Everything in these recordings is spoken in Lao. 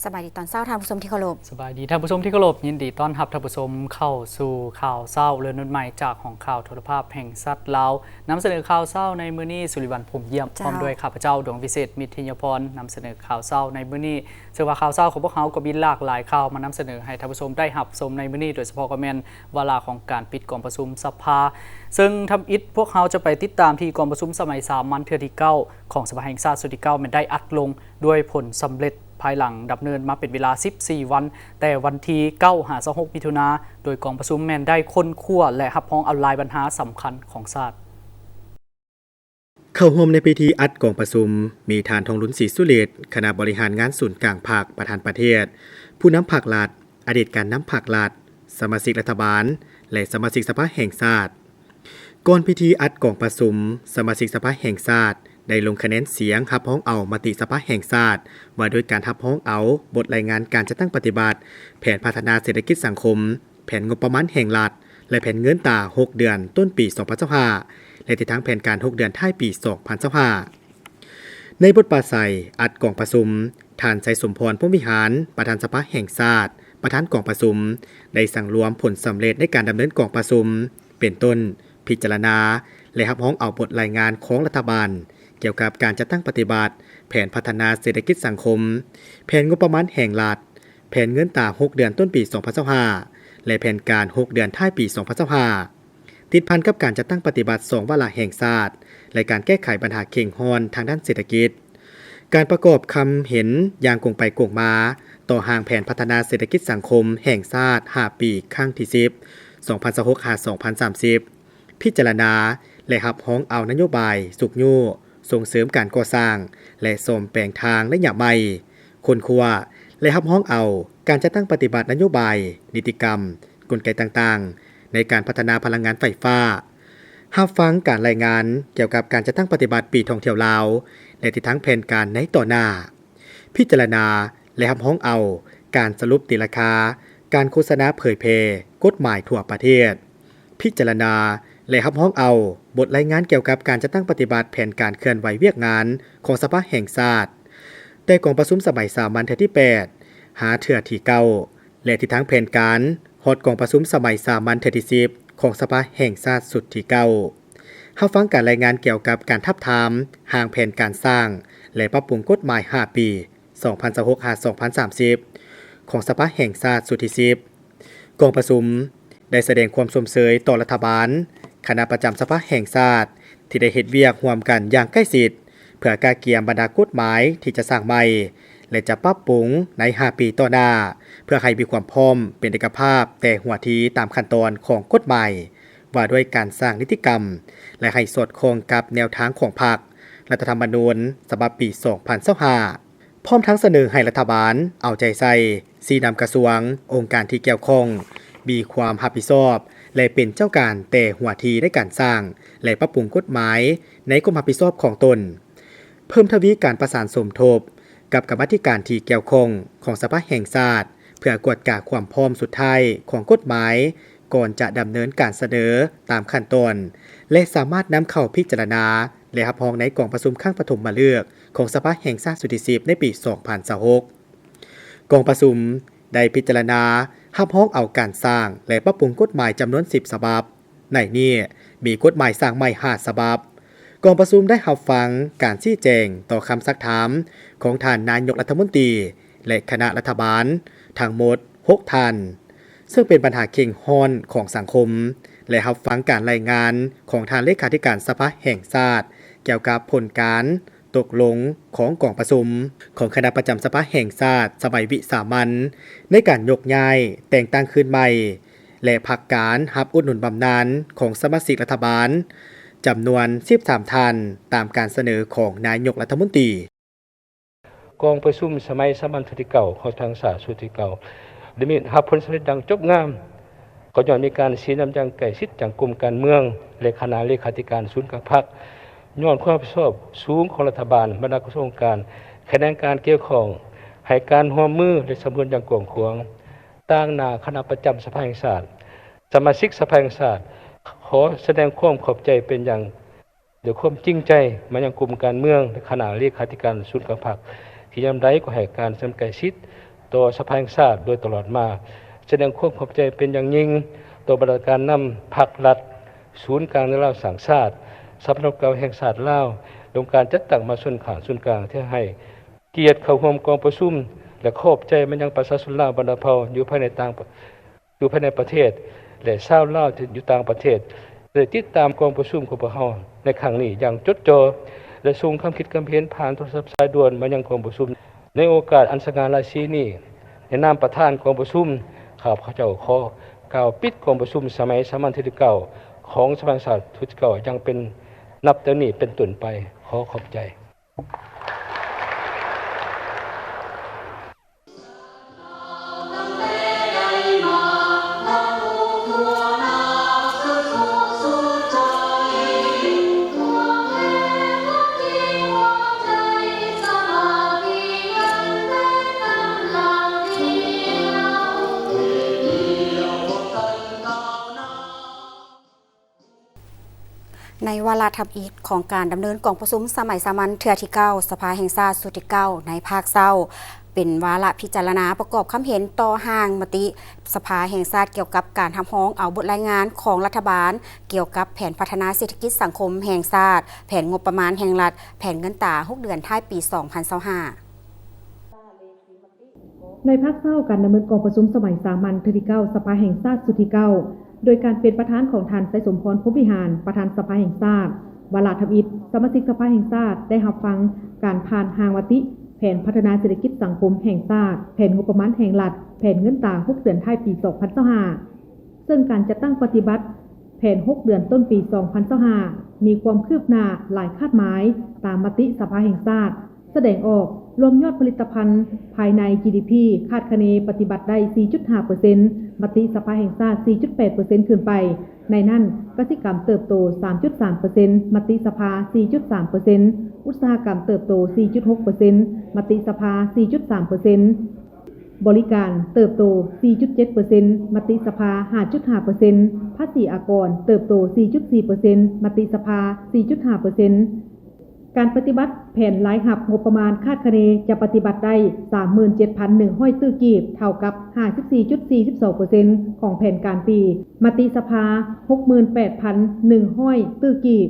ສະບາຍດີຕອນເຊົ້າທ່ານຜູ້ຊົມທີ່ເຄົາລົບ. ສະບາຍດີທ່ານຜູ້ຊົມທີ່ເຄົາລົບ, ຍິນດີຕ້ອນຮັບທ່ານຜູ້ຊົມເຂົ້າສູ່ຂ່າວເຊົ້າເລື່ອງໜຶ່ງໃໝ່ຈາກຫ້ອງຂ່າວໂທລະພາບແຫ່ງຊາດລາວ. ນຳສະເໜີຂ່າວເຊົ້າໃນມື້ນີ້ ສຸລິວັນ ພົມຢ້ຽມ ເຈົ້າ ພ້ອມດ້ວຍຂ້າພະເຈົ້າ ດວງວິເສດ ມິດທິຍາພອນ ນຳສະເໜີຂ່າວເຊົ້າໃນມື້ນີ້. ເຊິ່ງວ່າຂ່າວເຊົ້າຂອງພວກເຮົາກໍມີຫຼາກຫຼາຍຂ່າວມານຳສະເໜີໃຫ້ທ່ານຜູ້ຊົມໄດ້ຮັບຊົມໃນມື້ນີ້, ໂດຍສະເພາະກໍແມ່ນວາລະຂອງການປິດກອງປະຊຸມສະພາ. ເຊິ່ງທຳອິດພວກເຮົາຈະໄປຕິດຕາມທີ່ກອງປະຊຸມສະໄໝສາມັນເທື່ອທີເກົ້າ ຂອງສະພາແຫ່ງຊາດຊຸດທີເກົ້າ ແມ່ນໄດ້ອັດລົງດ້ວຍຜົນສຳເລັດ ພາຍຫຼັງດຳເນີນມາເປັນເວລາສິບສີ່ວັນ, ແຕ່ວັນທີເກົ້າຫາຊາວຫົກມິຖຸນາ, ໂດຍກອງປະຊຸມແມ່ນໄດ້ຄົ້ນຄວ້າ ແລະ ຮັບຮອງເອົາຫຼາຍບັນຫາສຳຄັນຂອງຊາດ. ເຂົ້າຮ່ວມໃນພິທີອັດກອງປະຊຸມ ມີທ່ານ ທອງລຸນ ສີສຸລິດ ຄະນະບໍລິຫານງານສູນກາງພັກ ປະທານປະເທດ, ຜູ້ນຳພັກລັດ, ອະດີດການນຳພັກລັດ, ສະມາຊິກລັດຖະບານ ແລະ ສະມາຊິກສະພາແຫ່ງຊາດ. ກ່ອນພິທີອັດກອງປະຊຸມ, ສະມາຊິກສະພາແຫ່ງຊາດໄດ້ລົງຄະແນນສຽງຮັບຮອງເອົາມະຕິສະພາແຫ່ງຊາດ ວ່າດ້ວຍການຮັບຮອງເອົາບົດລາຍງານການຈັດຕັ້ງປະຕິບັດແຜນພັດທະນາເສດຖະກິດສັງຄົມ, ແຜນງົບປະມານແຫ່ງລັດ ແລະ ແຜນເງິນຕາຫົກເດືອນຕົ້ນປີສອງພັນຊາວຫ້າ ແລະ ທິດທາງແຜນການຫົກເດືອນທ້າຍປີສອງພັນຊາວຫ້າ. ໃນບົດປາໄສອັດກອງປະຊຸມ, ທ່ານ ໄຊສົມພອນ ພົມວິຫານ ປະທານສະພາແຫ່ງຊາດ, ປະທານກອງປະຊຸມ ໄດ້ສັງລວມຜົນສຳເລັດໃນການດຳເນີນກອງປະຊຸມ ເປັນຕົ້ນ ພິຈາລະນາ ແລະ ຮັບຮອງເອົາບົດລາຍງານຂອງລັດຖະບານ ກ່ຽວກັບການຈັດຕັ້ງປະຕິບັດແຜນພັດທະນາເສດຖະກິດສັງຄົມ, ແຜນງົບປະມານແຫ່ງລັດ, ແຜນເງິນຕາຫົກເດືອນຕົ້ນປີສອງພັນຊາວຫ້າ ແລະ ແຜນການຫົກເດືອນທ້າຍປີສອງພັນຊາວຫ້າ ຕິດພັນກັບການຈັດຕັ້ງປະຕິບັດສອງວາລະແຫ່ງຊາດ ແລະ ການແກ້ໄຂບັນຫາເຄັ່ງຮ້ອນທາງດ້ານເສດຖະກິດ, ການປະກອບຄຳເຫັນຢ່າງກົງໄປກົງມາຕໍ່ຮ່າງແຜນພັດທະນາເສດຖະກິດສັງຄົມແຫ່ງຊາດຫ້າປີ ຄັ້ງທີສິບ ສອງພັນຊາວຫົກ ຫາ ສອງພັນສາມສິບ, ພິຈາລະນາ ແລະ ຮັບຮອງເອົານະໂຍບາຍຊຸກຍູ້ສົ່ງເສີມການກໍ່ສ້າງ ແລະ ສ້ອມແປງທາງໄລຍະໃໝ່, ຄົ້ນຄວ້າ ແລະ ຮັບຮອງເອົາການຈັດຕັ້ງປະຕິບັດນະໂຍບາຍ, ນິຕິກຳ, ກົນໄກຕ່າງໆ ໃນການພັດທະນາພະລັງງານໄຟຟ້າ, ຮັບຟັງການລາຍງານກ່ຽວກັບການຈັດຕັ້ງປະຕິບັດປີທ່ອງທ່ຽວລາວ ແລະ ທິດທາງແຜນການໃນຕໍ່ໜ້າ, ພິຈາລະນາ ແລະ ຮັບຮອງເອົາການສະຫຼຸບຕີລາຄາການໂຄສະນາເຜີຍແຜ່ກົດໝາຍທົ່ວປະເທດ, ພິຈາລະນາ ແລະ ຮັບຮອງເອົາບົດລາຍງານກ່ຽວກັບການຈັດຕັ້ງປະຕິບັດແຜນການເຄື່ອນໄຫວວຽກງານຂອງສະພາແຫ່ງຊາດ ແຕ່ກອງປະຊຸມສະໄໝສາມັນເທື່ອທີແປດ ຫາເທື່ອທີເກົ້າ ແລະ ທິດທາງແຜນການ ຮອດກອງປະຊຸມສະໄໝສາມັນເທື່ອທີສິບ ຂອງສະພາແຫ່ງຊາດຊຸດທີເກົ້າ, ຮັບຟັງການລາຍງານກ່ຽວກັບການທາບທາມຮ່າງແຜນການສ້າງ ແລະ ປັບປຸງກົດໝາຍຫ້າປີ ສອງພັນຊາວຫົກ ຫາ ສອງພັນສາມສິບ ຂອງສະພາແຫ່ງຊາດຊຸດທີສິບ. ກອງປະຊຸມໄດ້ສະແດງຄວາມຊົມເຊີຍຕໍ່ລັດຖະບານ, ຄະນະປະຈຳສະພາແຫ່ງຊາດ ທີ່ໄດ້ເຮັດວຽກຮ່ວມກັນຢ່າງໃກ້ຊິດ ເພື່ອກະກຽມບັນດາກົດໝາຍທີ່ຈະສ້າງໃໝ່ ແລະ ຈະປັບປຸງໃນຫ້າປີຕໍ່ໜ້າ ເພື່ອໃຫ້ມີຄວາມພ້ອມເປັນເອກະພາບແຕ່ຫົວທີຕາມຂັ້ນຕອນຂອງກົດໝາຍວ່າດ້ວຍການສ້າງນິຕິກຳ ແລະ ໃຫ້ສອດຄ່ອງກັບແນວທາງຂອງພັກ, ລັດຖະທຳມະນູນສະບັບປີສອງພັນຊາວຫ້າ. ພ້ອມທັງສະເໜີໃຫ້ລັດຖະບານເອົາໃຈໃສ່ຊີ້ນຳກະຊວງ, ອົງການທີ່ກ່ຽວຂ້ອງ ມີຄວາມຮັບຜິດຊອບ ແລະ ເປັນເຈົ້າການແຕ່ຫົວທີໃນການສ້າງ ແລະ ປັບປຸງກົດໝາຍໃນຄວາມຮັບຜິດຊອບຂອງຕົນ, ເພີ່ມທະວີການປະສານສົມທົບກັບກຳມາທິການທີ່ກ່ຽວຂ້ອງຂອງສະພາແຫ່ງຊາດ ເພື່ອກວດກາຄວາມພ້ອມສຸດທ້າຍຂອງກົດໝາຍ ກ່ອນຈະດຳເນີນການສະເໜີຕາມຂັ້ນຕອນ ແລະ ສາມາດນຳເຂົ້າພິຈາລະນາ ແລະ ຮັບຮອງໃນກອງປະຊຸມຄັ້ງປະຖົມມະເລືອກ ຂອງສະພາແຫ່ງຊາດຊຸດທີສິບ ໃນປີສອງພັນຊາວຫົກ. ກອງປະຊຸມໄດ້ພິຈາລະນາຮັບຮອງເອົາການສ້າງ ແລະ ປັບປຸງກົດໝາຍຈຳນວນສິບສະບັບ, ໃນນີ້ມີກົດໝາຍສ້າງໃໝ່ຫ້າສະບັບ. ກອງປະຊຸມໄດ້ຮັບຟັງການຊີ້ແຈງຕໍ່ຄຳຊັກຖາມຂອງທ່ານນາຍົກລັດຖະມົນຕີ ແລະ ຄະນະລັດຖະບານທັງໝົດຫົກທ່ານ, ເຊິ່ງເປັນບັນຫາເຄັ່ງຮ້ອນຂອງສັງຄົມ ແລະ ຮັບຟັງການລາຍງານຂອງທ່ານເລຂາທິການສະພາແຫ່ງຊາດ ກ່ຽວກັບຜົນການຕົກລົງຂອງກອງປະຊຸມຂອງຄະນະປະຈຳສະພາແຫ່ງຊາດສະໄໝວິສາມັນ ໃນການຍົກຍ້າຍແຕ່ງຕັ້ງຄືນໃໝ່ ແລະ ພັກການຮັບອຸດໜູນບຳນານຂອງສະມາຊິກລັດຖະບານ ຈຳນວນສິບສາມທ່ານ ຕາມການສະເໜີຂອງນາຍົກລັດຖະມົນຕີ. ກອງປະຊຸມສະໄໝສາມັນເທື່ອທີເກົ້າ ຂອງສະພາແຫ່ງຊາດຊຸດທີເກົ້າ ໄດ້ມີຮັບຜົນສຳເລັດຢ່າງຈົບງາມ ກໍຍ້ອນມີການຊີ້ນຳຢ່າງໃກ້ຊິດຈາກກົມການເມືອງ ແລະ ຄະນະເລຂາທິການສູນກາງພັກ, ຍ້ອນຄວາມຮັບຜິດຊອບສູງຂອງລັດຖະບານ, ບັນດາກະຊວງອົງການ, ຂະແໜງການກ່ຽວຂ້ອງ ໃຫ້ການຮ່ວມມື ແລະ ສຳນວນຢ່າງກວ້າງຂວາງ. ຕາງໜ້າຄະນະປະຈຳສະພາແຫ່ງຊາດ, ສະມາຊິກສະພາແຫ່ງຊາດ ຂໍສະແດງຄວາມຂອບໃຈເປັນຢ່າງ ດ້ວຍຄວາມຈິງໃຈມາຍັງກົມການເມືອງ ແລະ ຄະນະເລຂາທິການສູນກາງພັກ ທີ່ຍາມໃດກໍໃຫ້ການສະໜັບສະໜູນໃກ້ຊິດ ຕໍ່ສະພາແຫ່ງຊາດໂດຍຕະຫຼອດມາ, ສະແດງຄວາມຂອບໃຈເປັນຢ່າງຍິ່ງຕໍ່ບັນດາການນຳພັກລັດ, ສູນກາງແນວລາວສ້າງຊາດ, ສະພານັກຂ່າວແຫ່ງຊາດລາວ, ອົງການຈັດຕັ້ງມະຫາຊົນຂ້າງສູນກາງທີ່ໃຫ້ກຽດເຂົ້າຮ່ວມກອງປະຊຸມ ແລະ ຂອບໃຈມາຍັງປະຊາຊົນລາວບັນດາເຜົ່າຢູ່ພາຍໃນຕ່າງ ຢູ່ພາຍໃນປະເທດ ແລະ ຊາວລາວທີ່ຢູ່ຕ່າງປະເທດ ໄດ້ຕິດຕາມກອງປະຊຸມຂອງພວກເຮົາໃນຄັ້ງນີ້ຢ່າງຈົດຈ່ອ ແລະ ສົ່ງຄຳຄິດຄຳເຫັນຜ່ານໂທລະສັບສາຍດ່ວນມາຍັງກອງປະຊຸມ. ໃນໂອກາດອັນສະຫງ່າລາສີນີ້, ໃນນາມປະທານກອງປະຊຸມ, ຂ້າພະເຈົ້າຂໍກ່າວປິດກອງປະຊຸມສະໄໝສາມັນເທື່ອທີເກົ້າ ຂອງສະພາແຫ່ງຊາດຊຸດທີເກົ້າ ຢ່າງເປັນ ນັບແຕ່ນີ້ເປັນຕົ້ນໄປ. ຂໍຂອບໃຈ. ໃນວາລະທຳອິດຂອງການດຳເນີນກອງປະຊຸມສະໄໝສາມັນເທື່ອທີເກົ້າ ສະພາແຫ່ງຊາດຊຸດທີເກົ້າ ໃນພາກເຊົ້າ ເປັນວາລະພິຈາລະນາປະກອບຄຳເຫັນຕໍ່ຮ່າງມະຕິສະພາແຫ່ງຊາດກ່ຽວກັບການຮັບຮອງເອົາບົດລາຍງານຂອງລັດຖະບານກ່ຽວກັບແຜນພັດທະນາເສດຖະກິດສັງຄົມແຫ່ງຊາດ, ແຜນງົບປະມານແຫ່ງລັດ, ແຜນເງິນຕາຫົກເດືອນທ້າຍປີສອງພັນຊາວຫ້າ. ໃນພາກເຊົ້າ ການດຳເນີນກອງປະຊຸມສະໄໝສາມັນເທື່ອທີເກົ້າ ສະພາແຫ່ງຊາດຊຸດທີເກົ້າ ໂດຍການເປັນປະທານຂອງທ່ານ ໄຊສົມພອນ ພົມວິຫານ ປະທານສະພາແຫ່ງຊາດ, ວາລະທຳອິດ ສະມາຊິກສະພາແຫ່ງຊາດໄດ້ຮັບຟັງການຜ່ານຮ່າງມະຕິແຜນພັດທະນາເສດຖະກິດສັງຄົມແຫ່ງຊາດ, ແຜນງົບປະມານແຫ່ງລັດ, ແຜນເງິນຕາຫົກເດືອນທ້າຍປີສອງພັນຊາວຫ້າ ເຊິ່ງການຈັດຕັ້ງປະຕິບັດແຜນຫົກເດືອນຕົ້ນປີສອງພັນຊາວຫ້າ ມີຄວາມຄືບໜ້າຫຼາຍຄາດໝາຍຕາມມະຕິສະພາແຫ່ງຊາດ. ສະແດງອອກ ລວມຍອດຜະລິດຕະພັນພາຍໃນ ຈີດີພີ ຄາດຄະເນປະຕິບັດໄດ້ ສີ່ຈຸດຫ້າເປີເຊັນ ມະຕິສະພາແຫ່ງຊາດ ສີ່ຈຸດແປດເປີເຊັນ ຂຶ້ນໄປ, ໃນນັ້ນ ກະສິກຳເຕີບໂຕ ສາມຈຸດສາມເປີເຊັນ ມະຕິສະພາ ສີ່ຈຸດສາມເປີເຊັນ, ອຸດສາຫະກຳເຕີບໂຕ ສີ່ຈຸດຫົກເປີເຊັນ ມະຕິສະພາ ສີ່ຈຸດສາມເປີເຊັນ, ບໍລິການເຕີບໂຕ ສີ່ຈຸດເຈັດເປີເຊັນ ມະຕິສະພາ ຫ້າຈຸດຫ້າເປີເຊັນ, ພາສີອາກອນເຕີບໂຕ ສີ່ຈຸດສີ່ເປີເຊັນ ມະຕິສະພາ ສີ່ຈຸດຫ້າເປີເຊັນ. ການປະຕິບັດແຜນລາຍຮັບງົບປະມານຄາດຄະເນຈະປະຕິບັດໄດ້ ສາມໝື່ນເຈັດພັນໜຶ່ງຮ້ອຍຕື້ກີບ ເທົ່າກັບ ຫ້າສິບສີ່ຈຸດສີ່ສິບສອງເປີເຊັນ ຂອງແຜນການປີ, ມະຕິສະພາ ຫົກໝື່ນແປດພັນໜຶ່ງຮ້ອຍຕື້ກີບ.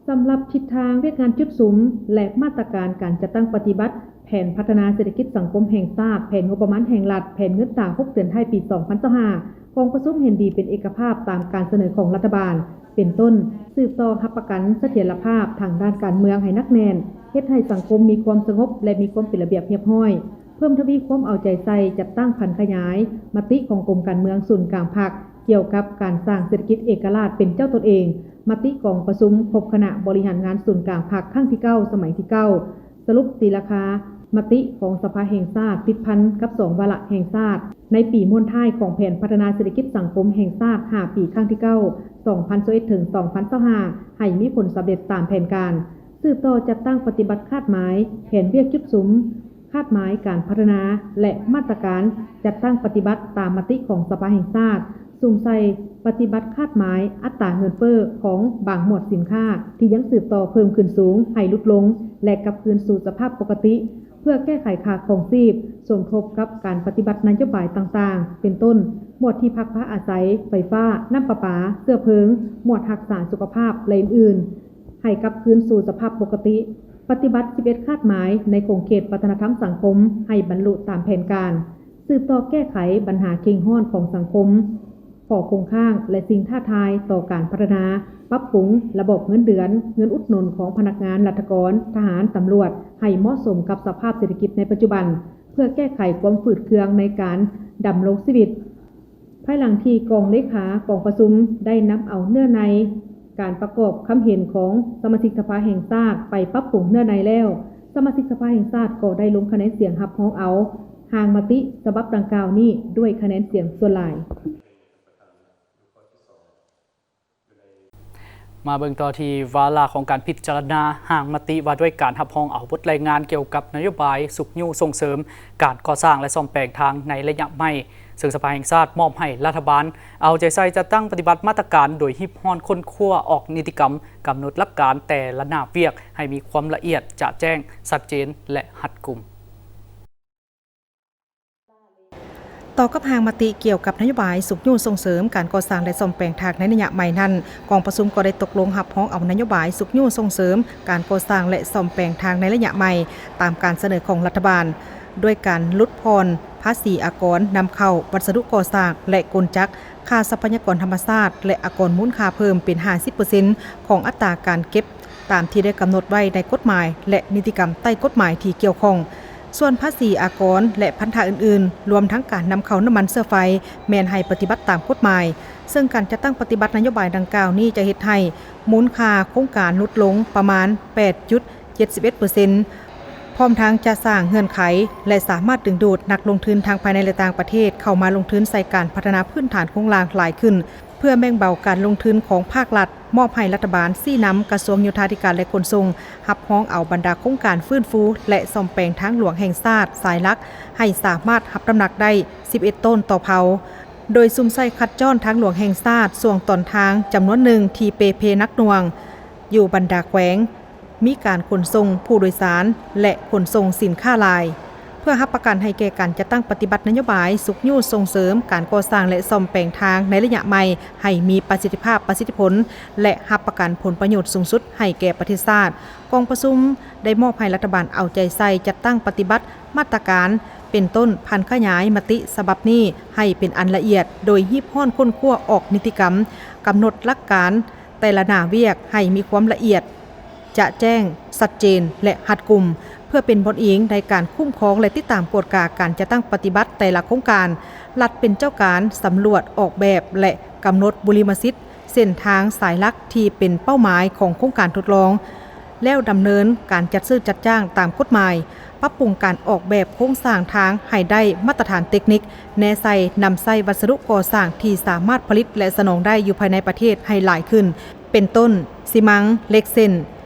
ສຳລັບທິດທາງວຽກງານຈຸດສຸມ ແລະ ມາດຕະການການຈັດຕັ້ງປະຕິບັດແຜນພັດທະນາເສດຖະກິດສັງຄົມແຫ່ງຊາດ, ແຜນງົບປະມານແຫ່ງລັດ, ແຜນເງິນຕາຫົກເດືອນທ້າຍປີສອງພັນຊາວຫ້າ ກອງປະຊຸມເຫັນດີເປັນເອກະພາບຕາມການສະເໜີຂອງລັດຖະບານ ເປັນຕົ້ນ ສືບຕໍ່ຮັບປະກັນສະຖຽນລະພາບທາງດ້ານການເມືອງໃຫ້ໜັກແໜ້ນ, ເຮັດໃຫ້ສັງຄົມມີຄວາມສະຫງົບ ແລະ ມີຄວາມເປັນລະບຽບຮຽບຮ້ອຍ, ເພີ່ມທະວີຄວາມເອົາໃຈໃສ່ຈັດຕັ້ງຜັນຂະຫຍາຍມະຕິຂອງກົມການເມືອງສູນກາງພັກ ກ່ຽວກັບການສ້າງເສດຖະກິດເອກະລາດເປັນເຈົ້າຕົນເອງ, ມະຕິກອງປະຊຸມພົບຄະນະບໍລິຫານງານສູນກາງພັກຄັ້ງທີເກົ້າ ສະໄໝທີເກົ້າ, ສະຫຼຸບຕີລາຄາມະຕິຂອງສະພາແຫ່ງຊາດ ຕິດພັນກັບສອງວາລະແຫ່ງຊາດ ໃນປີມ້ວນທ້າຍຂອງແຜນພັດທະນາເສດຖະກິດສັງຄົມແຫ່ງຊາດຫ້າປີ ຄັ້ງທີເກົ້າ ສອງພັນຊາວເອັດ ເຖິງ ສອງພັນຊາວຫ້າ ໃຫ້ມີຜົນສຳເລັດຕາມແຜນການ, ສືບຕໍ່ຈັດຕັ້ງປະຕິບັດຄາດໝາຍແຜນວຽກຈຸດສຸມ, ຄາດໝາຍການພັດທະນາ ແລະ ມາດຕະການຈັດຕັ້ງປະຕິບັດຕາມມະຕິຂອງສະພາແຫ່ງຊາດ, ສຸມໃສ່ປະຕິບັດຄາດໝາຍອັດຕາເງິນເຟີ້ຂອງບາງໝວດສິນຄ້າທີ່ຍັງສືບຕໍ່ເພີ່ມຂຶ້ນສູງໃຫ້ຫຼຸດລົງ ແລະ ກັບຄືນສູ່ສະພາບປົກກະຕິ ເພື່ອແກ້ໄຂຄ່າຄອງຊີບ, ສົມທົບກັບການປະຕິບັດນະໂຍບາຍຕ່າງໆ ເປັນຕົ້ນ ໝວດທີ່ພັກພາອາໄສ, ໄຟຟ້າ, ນ້ຳປະປາ, ເຊື້ອເພີງ, ໝວດຮັກສາສຸຂະພາບ ແລະ ອື່ນໆ ໃຫ້ກັບຄືນສູ່ສະພາບປົກກະຕິ, ປະຕິບັດສິບເອັດຄາດໝາຍໃນຂົງເຂດວັດທະນະທຳສັງຄົມໃຫ້ບັນລຸຕາມແຜນການ, ສືບຕໍ່ແກ້ໄຂບັນຫາເຄັ່ງຮ້ອນຂອງສັງຄົມ, ຂໍ້ຄົງຄ້າງ ແລະ ສິ່ງທ້າທາຍຕໍ່ການພັດທະນາ, ປັບປຸງລະບອບເງິນເດືອນ, ເງິນອຸດໜູນຂອງພະນັກງານລັດຖະກອນ, ທະຫານ, ຕຳຫຼວດ ໃຫ້ເໝາະສົມກັບສະພາບເສດຖະກິດໃນປັດຈຸບັນ, ເພື່ອແກ້ໄຂຄວາມຝືດເຄືອງໃນການດຳລົງຊີວິດ. ພາຍຫຼັງທີ່ກອງເລຂາກອງປະຊຸມໄດ້ນຳເອົາເນື້ອໃນການປະກອບຄຳເຫັນຂອງສະມາຊິກສະພາແຫ່ງຊາດໄປປັບປຸງເນື້ອໃນແລ້ວ, ສະມາຊິກສະພາແຫ່ງຊາດກໍໄດ້ລົງຄະແນນສຽງຮັບຮອງເອົາຮ່າງມະຕິສະບັບດັ່ງກ່າວນີ້ດ້ວຍຄະແນນສຽງສ່ວນຫຼາຍ. ມາເບິ່ງຕໍ່ທີ່ວາລະຂອງການພິຈາລະນາຮ່າງມະຕິວ່າດ້ວຍການຮັບຮອງເອົາບົດລາຍງານກ່ຽວກັບນະໂຍບາຍຊຸກຍູ້ສົ່ງເສີມການກໍ່ສ້າງ ແລະ ສ້ອມແປງທາງໃນໄລຍະໃໝ່, ເຊິ່ງສະພາແຫ່ງຊາດມອບໃຫ້ລັດຖະບານເອົາໃຈໃສ່ຈັດຕັ້ງປະຕິບັດມາດຕະການໂດຍຮິບຮ້ອນຄົ້ນຄວ້າອອກນິຕິກຳ, ກຳນົດຫຼັກການແຕ່ລະໜ້າວຽກໃຫ້ມີຄວາມລະອຽດ, ຈະແຈ້ງ, ຊັດເຈນ ແລະ ຮັດກຸມ. ຕໍ່ກັບຮ່າງມະຕິກ່ຽວກັບນະໂຍບາຍຊຸກຍູ້ສົ່ງເສີມການກໍ່ສ້າງ ແລະ ສ້ອມແປງທາງໃນໄລຍະໃໝ່ນັ້ນ, ກອງປະຊຸມກໍໄດ້ຕົກລົງຮັບຮອງເອົານະໂຍບາຍຊຸກຍູ້ສົ່ງເສີມການກໍ່ສ້າງ ແລະ ສ້ອມແປງທາງໃນໄລຍະໃໝ່ ຕາມການສະເໜີຂອງລັດຖະບານ, ດ້ວຍການຫຼຸດຜ່ອນພາສີອາກອນນຳເຂົ້າວັດສະດຸກໍ່ສ້າງ ແລະ ກົນຈັກ, ຄ່າຊັບພະຍາກອນທຳມະຊາດ ແລະ ອາກອນມູນຄ່າເພີ່ມເປັນຫ້າສິບເປີເຊັນຂອງອັດຕາການເກັບ ຕາມທີ່ໄດ້ກຳນົດໄວ້ໃນກົດໝາຍ ແລະ ນິຕິກຳໃຕ້ກົດໝາຍທີ່ກ່ຽວຂ້ອງ. ສ່ວນພາສີອາກອນ ແລະ ພັນທະອື່ນໆ, ລວມທັງການນຳເຂົ້ານ້ຳມັນເຊື້ອໄຟ, ແມ່ນໃຫ້ປະຕິບັດຕາມກົດໝາຍ, ເຊິ່ງການຈັດຕັ້ງປະຕິບັດນະໂຍບາຍດັ່ງກ່າວນີ້ຈະເຮັດໃຫ້ມູນຄ່າໂຄງການຫຼຸດລົງປະມານແປດຈຸດເຈັດສິບເອັດເປີເຊັນ, ພ້ອມທັງຈະສ້າງເງື່ອນໄຂ ແລະ ສາມາດດຶງດູດນັກລົງທຶນທັງພາຍໃນ ແລະ ຕ່າງປະເທດເຂົ້າມາລົງທຶນໃສ່ການພັດທະນາພື້ນຖານໂຄງລ່າງຫຼາຍຂຶ້ນ. ເພື່ອແບ່ງເບົາການລົງທຶນຂອງພາກລັດ, ມອບໃຫ້ລັດຖະບານຊີ້ນຳກະຊວງໂຍທາທິການ ແລະ ຂົນສົ່ງ ຮັບຮອງເອົາບັນດາໂຄງການຟື້ນຟູ ແລະ ສ້ອມແປງທາງຫຼວງແຫ່ງຊາດສາຍຫຼັກ ໃຫ້ສາມາດຮັບນ້ຳໜັກໄດ້ສິບເອັດໂຕນຕໍ່ເພົາ, ໂດຍສຸມໃສ່ຄັດຈ້ອນທາງຫຼວງແຫ່ງຊາດຊ່ວງຕອນທາງຈຳນວນໜຶ່ງທີ່ເປ່ເພໜັກໜ່ວງ ຢູ່ບັນດາແຂວງ ມີການຂົນສົ່ງຜູ້ໂດຍສານ ແລະ ຂົນສົ່ງສິນຄ້າຫຼາຍ, ເພື່ອຮັບປະກັນໃຫ້ແກ່ການຈັດຕັ້ງປະຕິບັດນະໂຍບາຍຊຸກຍູ້ສົ່ງເສີມການກໍ່ສ້າງ ແລະ ສ້ອມແປງທາງໃນໄລຍະໃໝ່ໃຫ້ມີປະສິດທິພາບ, ປະສິດທິຜົນ ແລະ ຮັບປະກັນຜົນປະໂຫຍດສູງສຸດໃຫ້ແກ່ປະເທດຊາດ. ກອງປະຊຸມໄດ້ມອບໃຫ້ລັດຖະບານເອົາໃຈໃສ່ຈັດຕັ້ງປະຕິບັດມາດຕະການ ເປັນຕົ້ນຜັນຂະຫຍາຍມະຕິສະບັບນີ້ໃຫ້ເປັນອັນລະອຽດ, ໂດຍຮີບຮ້ອນຄົ້ນຄວ້າອອກນິຕິກຳ, ກຳນົດຫຼັກການ ແຕ່ລະໜ້າວຽກໃຫ້ມີຄວາມລະອຽດ, ຈະແຈ້ງ, ຊັດເຈນ ແລະ ຮັດກຸມ, ເພື່ອເປັນບ່ອນອີງໃນການຄຸ້ມຄອງ ແລະ ຕິດຕາມກວດກາການຈັດຕັ້ງປະຕິບັດແຕ່ລະໂຄງການ. ລັດເປັນເຈົ້າການສຳຫຼວດ, ອອກແບບ ແລະ ກຳນົດບຸລິມະສິດເສັ້ນທາງສາຍຫຼັກທີ່ເປັນເປົ້າໝາຍຂອງໂຄງການທົດລອງ, ແລ້ວດຳເນີນການຈັດຊື້ຈັດຈ້າງຕາມກົດໝາຍ, ປັບປຸງການອອກແບບໂຄງສ້າງທາງໃຫ້ໄດ້ມາດຕະຖານເຕັກນິກ, ແນໃສ່ນຳໃຊ້ວັດສະດຸກໍ່ສ້າງທີ່ສາມາດຜະລິດ ແລະ ສະໜອງໄດ້ຢູ່ພາຍໃນປະເທດໃຫ້ຫຼາຍຂຶ້ນ, ເປັນຕົ້ນ ຊີມັງ, ເຫຼັກເສັ້ນ,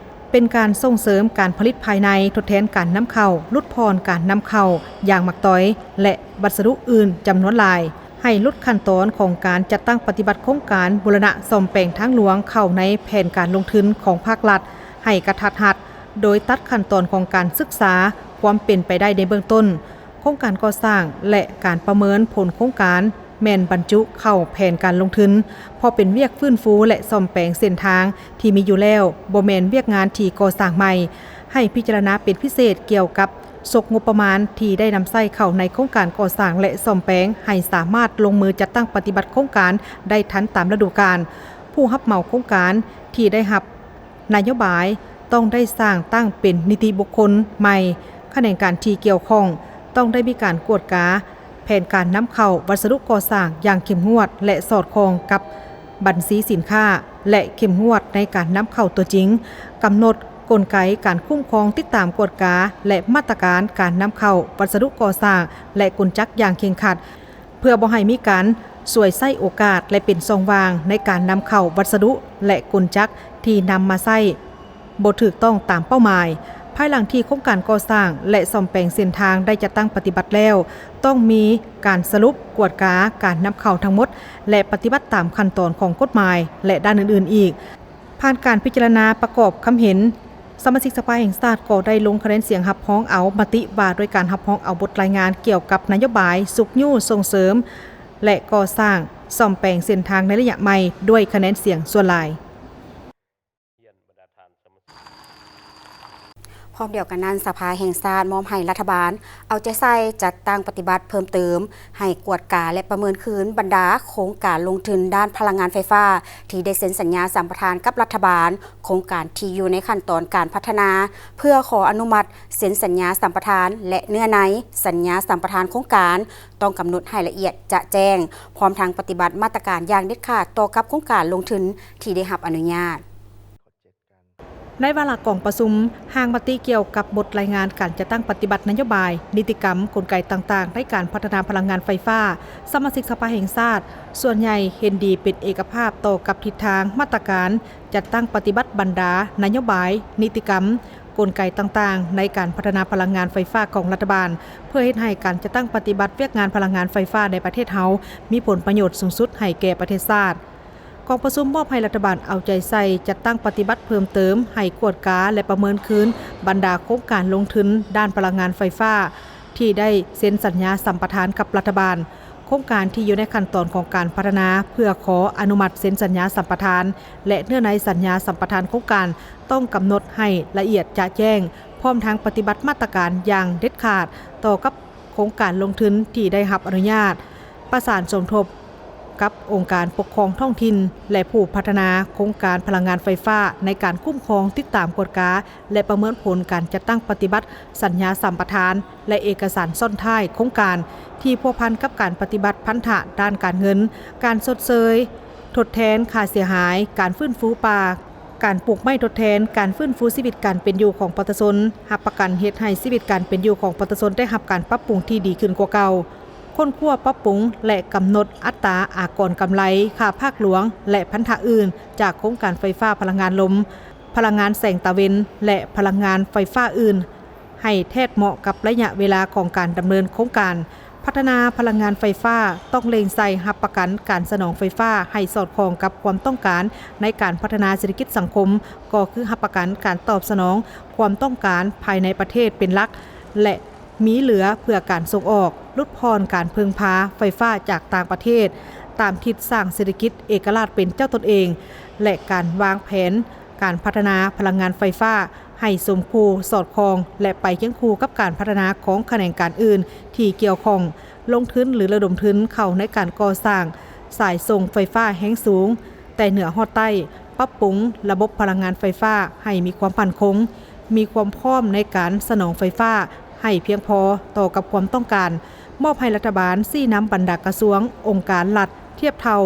ເປັນການສົ່ງເສີມການຜະລິດພາຍໃນ, ທົດແທນການນຳເຂົ້າ, ຫຼຸດຜ່ອນການນຳເຂົ້າຢາງໝາກຕອຍ ແລະ ວັດສະດຸອື່ນຈຳນວນຫຼາຍ, ໃຫ້ຫຼຸດຂັ້ນຕອນຂອງການຈັດຕັ້ງປະຕິບັດໂຄງການບູລະນະສ້ອມແປງທາງຫຼວງເຂົ້າໃນແຜນການລົງທຶນຂອງພາກລັດໃຫ້ກະທັດຮັດ, ໂດຍຕັດຂັ້ນຕອນຂອງການສຶກສາຄວາມເປັນໄປໄດ້ໃນເບື້ອງຕົ້ນ. ໂຄງການກໍ່ສ້າງ ແລະ ການປະເມີນຜົນໂຄງການ ແມ່ນບັນຈຸເຂົ້າແຜນການລົງທຶນ, ເພາະເປັນວຽກຟື້ນຟູ ແລະ ສ້ອມແປງເສັ້ນທາງທີ່ມີຢູ່ແລ້ວ, ບໍ່ແມ່ນວຽກງານທີ່ກໍ່ສ້າງໃໝ່. ໃຫ້ພິຈາລະນາເປັນພິເສດກ່ຽວກັບສົກງົບປະມານທີ່ໄດ້ນຳໃຊ້ເຂົ້າໃນໂຄງການກໍ່ສ້າງ ແລະ ສ້ອມແປງ ໃຫ້ສາມາດລົງມືຈັດຕັ້ງປະຕິບັດໂຄງການໄດ້ທັນຕາມລະດູການ. ຜູ້ຮັບເໝົາໂຄງການທີ່ໄດ້ຮັບ ນະໂຍບາຍຕ້ອງໄດ້ສ້າງຕັ້ງເປັນນິຕິບຸກຄົນໃໝ່, ຂະແໜງການທີ່ກ່ຽວຂ້ອງຕ້ອງໄດ້ມີການກວດກາແຜນການນຳເຂົ້າວັດສະດຸກໍ່ສ້າງຢ່າງເຂັ້ມງວດ ແລະ ສອດຄ່ອງກັບບັນຊີສິນຄ້າ ແລະ ເຂັ້ມງວດໃນການນຳເຂົ້າຕົວຈິງ, ກຳນົດກົນໄກການຄຸ້ມຄອງ, ຕິດຕາມກວດກາ ແລະ ມາດຕະການການນຳເຂົ້າວັດສະດຸກໍ່ສ້າງ ແລະ ກົນຈັກຢ່າງເຄັ່ງຄັດ. ເພື່ອບໍ່ໃຫ້ມີການສວຍໃຊ້ໂອກາດ ແລະ ເປັນຊ່ອງວ່າງໃນການນຳເຂົ້າວັດສະດຸ ແລະ ກົນຈັກທີ່ນຳມາໃຊ້ບໍ່ຖືກຕ້ອງຕາມເປົ້າໝາຍ. ພາຍຫຼັງທີ່ໂຄງການກໍ່ສ້າງ ແລະ ສ້ອມແປງເສັ້ນທາງໄດ້ຈັດຕັ້ງປະຕິບັດແລ້ວ, ຕ້ອງມີການສະຫຼຸບກວດກາການນຳເຂົ້າທັງໝົດ ແລະ ປະຕິບັດຕາມຂັ້ນຕອນຂອງກົດໝາຍ ແລະ ດ້ານອື່ນໆອີກ. ຜ່ານການພິຈາລະນາປະກອບຄຳເຫັນ, ສະມາຊິກສະພາແຫ່ງຊາດກໍໄດ້ລົງຄະແນນສຽງຮັບຮອງເອົາມະຕິວ່າດ້ວຍການຮັບຮອງເອົາບົດລາຍງານກ່ຽວກັບນະໂຍບາຍຊຸກຍູ້ສົ່ງເສີມ ແລະ ກໍ່ສ້າງສ້ອມແປງເສັ້ນທາງໃນໄລຍະໃໝ່ດ້ວຍຄະແນນສຽງສ່ວນຫຼາຍ. ພ້ອມດຽວກັນນັ້ນ, ສະພາແຫ່ງຊາດມອບໃຫ້ລັດຖະບານເອົາໃຈໃສ່ຈັດຕັ້ງປະຕິບັດເພີ່ມເຕີມ ໃຫ້ກວດກາ ແລະ ປະເມີນຄືນບັນດາໂຄງການລົງທຶນດ້ານພະລັງງານໄຟຟ້າ ທີ່ໄດ້ເຊັນສັນຍາສຳປະທານກັບລັດຖະບານ, ໂຄງການທີ່ຢູ່ໃນຂັ້ນຕອນການພັດທະນາ ເພື່ອຂໍອະນຸມັດເຊັນສັນຍາສຳປະທານ ແລະ ເນື້ອໃນສັນຍາສຳປະທານໂຄງການ ຕ້ອງກຳນົດໃຫ້ລະອຽດຈະແຈ້ງ, ພ້ອມທັງປະຕິບັດມາດຕະການຢ່າງເດັດຂາດຕໍ່ກັບໂຄງການລົງທຶນທີ່ໄດ້ຮັບອະນຸຍາດ. ໃນວາລະກອງປະຊຸມ, ຮ່າງມະຕິກ່ຽວກັບບົດລາຍງານການຈັດຕັ້ງປະຕິບັດນະໂຍບາຍ, ນິຕິກຳ, ກົນໄກຕ່າງໆໃນການພັດທະນາພະລັງງານໄຟຟ້າ, ສະມາຊິກສະພາແຫ່ງຊາດສ່ວນໃຫຍ່ເຫັນດີເປັນເອກະພາບຕໍ່ກັບທິດທາງມາດຕະການຈັດຕັ້ງປະຕິບັດບັນດານະໂຍບາຍ, ນິຕິກຳ, ກົນໄກຕ່າງໆໃນການພັດທະນາພະລັງງານໄຟຟ້າຂອງລັດຖະບານ, ເພື່ອເຮັດໃຫ້ການຈັດຕັ້ງປະຕິບັດວຽກງານພະລັງງານໄຟຟ້າໃນປະເທດເຮົາມີຜົນປະໂຫຍດສູງສຸດໃຫ້ແກ່ປະເທດຊາດ. ກອງປະຊຸມມອບໃຫ້ລັດຖະບານເອົາໃຈໃສ່ຈັດຕັ້ງປະຕິບັດເພີ່ມເຕີມ, ໃຫ້ກວດກາ ແລະ ປະເມີນຄືນບັນດາໂຄງການລົງທຶນດ້ານພະລັງງານໄຟຟ້າທີ່ໄດ້ເຊັນສັນຍາສຳປະທານກັບລັດຖະບານ, ໂຄງການທີ່ຢູ່ໃນຂັ້ນຕອນຂອງການພັດທະນາ ເພື່ອຂໍອະນຸມັດເຊັນສັນຍາສຳປະທານ ແລະ ເນື້ອໃນສັນຍາສຳປະທານໂຄງການ ຕ້ອງກຳນົດໃຫ້ລະອຽດຈະແຈ້ງ, ພ້ອມທັງປະຕິບັດມາດຕະການຢ່າງເດັດຂາດຕໍ່ກັບໂຄງການລົງທຶນທີ່ໄດ້ຮັບອະນຸຍາດ, ປະສານສົມທົບກັບອົງການປົກຄອງທ້ອງຖິ່ນ ແລະ ຜູ້ພັດທະນາໂຄງການພະລັງງານໄຟຟ້າ ໃນການຄຸ້ມຄອງ, ຕິດຕາມ, ກວດກາ ແລະ ປະເມີນຜົນການຈັດຕັ້ງປະຕິບັດສັນຍາສຳປະທານ ແລະ ເອກະສານຊ້ອນທ້າຍໂຄງການ ທີ່ພົວພັນກັບການປະຕິບັດພັນທະດ້ານການເງິນ, ການຊົດເຊີຍທົດແທນຄ່າເສຍຫາຍ, ການຟື້ນຟູປ່າ, ການປູກໄມ້ທົດແທນ, ການຟື້ນຟູຊີວິດການເປັນຢູ່ຂອງປະຊາຊົນ, ຮັບປະກັນເຮັດໃຫ້ຊີວິດການເປັນຢູ່ຂອງປະຊາຊົນໄດ້ຮັບການປັບປຸງທີ່ດີຂຶ້ນກວ່າເກົ່າ, ຄົ້ນຄວ້າປັບປຸງ ແລະ ກຳນົດອັດຕາອາກອນກຳໄລ, ຄ່າພາກຫຼວງ ແລະ ພັນທະອື່ນ ຈາກໂຄງການໄຟຟ້າພະລັງງານລົມ, ພະລັງງານແສງຕາເວັນ ແລະ ພະລັງງານໄຟຟ້າອື່ນ ໃຫ້ແທດເໝາະກັບໄລຍະເວລາຂອງການດຳເນີນໂຄງການ. ພັດທະນາພະລັງງານໄຟຟ້າຕ້ອງເລັ່ງໃສ່ຮັບປະກັນການສະໜອງໄຟຟ້າໃຫ້ສອດຄ່ອງກັບຄວາມຕ້ອງການໃນການພັດທະນາເສດຖະກິດສັງຄົມ, ກໍຄືຮັບປະກັນການຕອບສະໜອງຄວາມຕ້ອງການພາຍໃນປະເທດເປັນຫຼັກ ແລະ ມີເຫຼືອເພື່ອການສົ່ງອອກ, ຫຼຸດຜ່ອນການເພິ່ງພາໄຟຟ້າຈາກຕ່າງປະເທດ, ຕາມທິດສ້າງເສດຖະກິດເອກະລາດເປັນເຈົ້າຕົນເອງ ແລະ ການວາງແຜນການພັດທະນາພະລັງງານໄຟຟ້າ ໃຫ້ສົມຄູ່ສອດຄ່ອງ ແລະ ໄປຄຽງຄູ່ກັບການພັດທະນາຂອງຂະແໜງການອື່ນທີ່ກ່ຽວຂ້ອງ, ລົງທຶນ ຫຼື ລະດົມທຶນເຂົ້າໃນການກໍ່ສ້າງສາຍສົ່ງໄຟຟ້າແຮງສູງແຕ່ເໜືອຮອດໃຕ້, ປັບປຸງລະບົບພະລັງງານໄຟຟ້າໃຫ້ມີຄວາມໝັ້ນຄົງ, ມີຄວາມພ້ອມໃນການສະໜອງໄຟຟ້າໃຫ້ພຽງພໍຕໍ່ກັບຄວາມຕ້ອງການ, ມອບໃຫ້ລັດຖະບານຊີ້ນຳບັນດາກະຊວງ, ອົງການລັດທຽບເທົ່າ,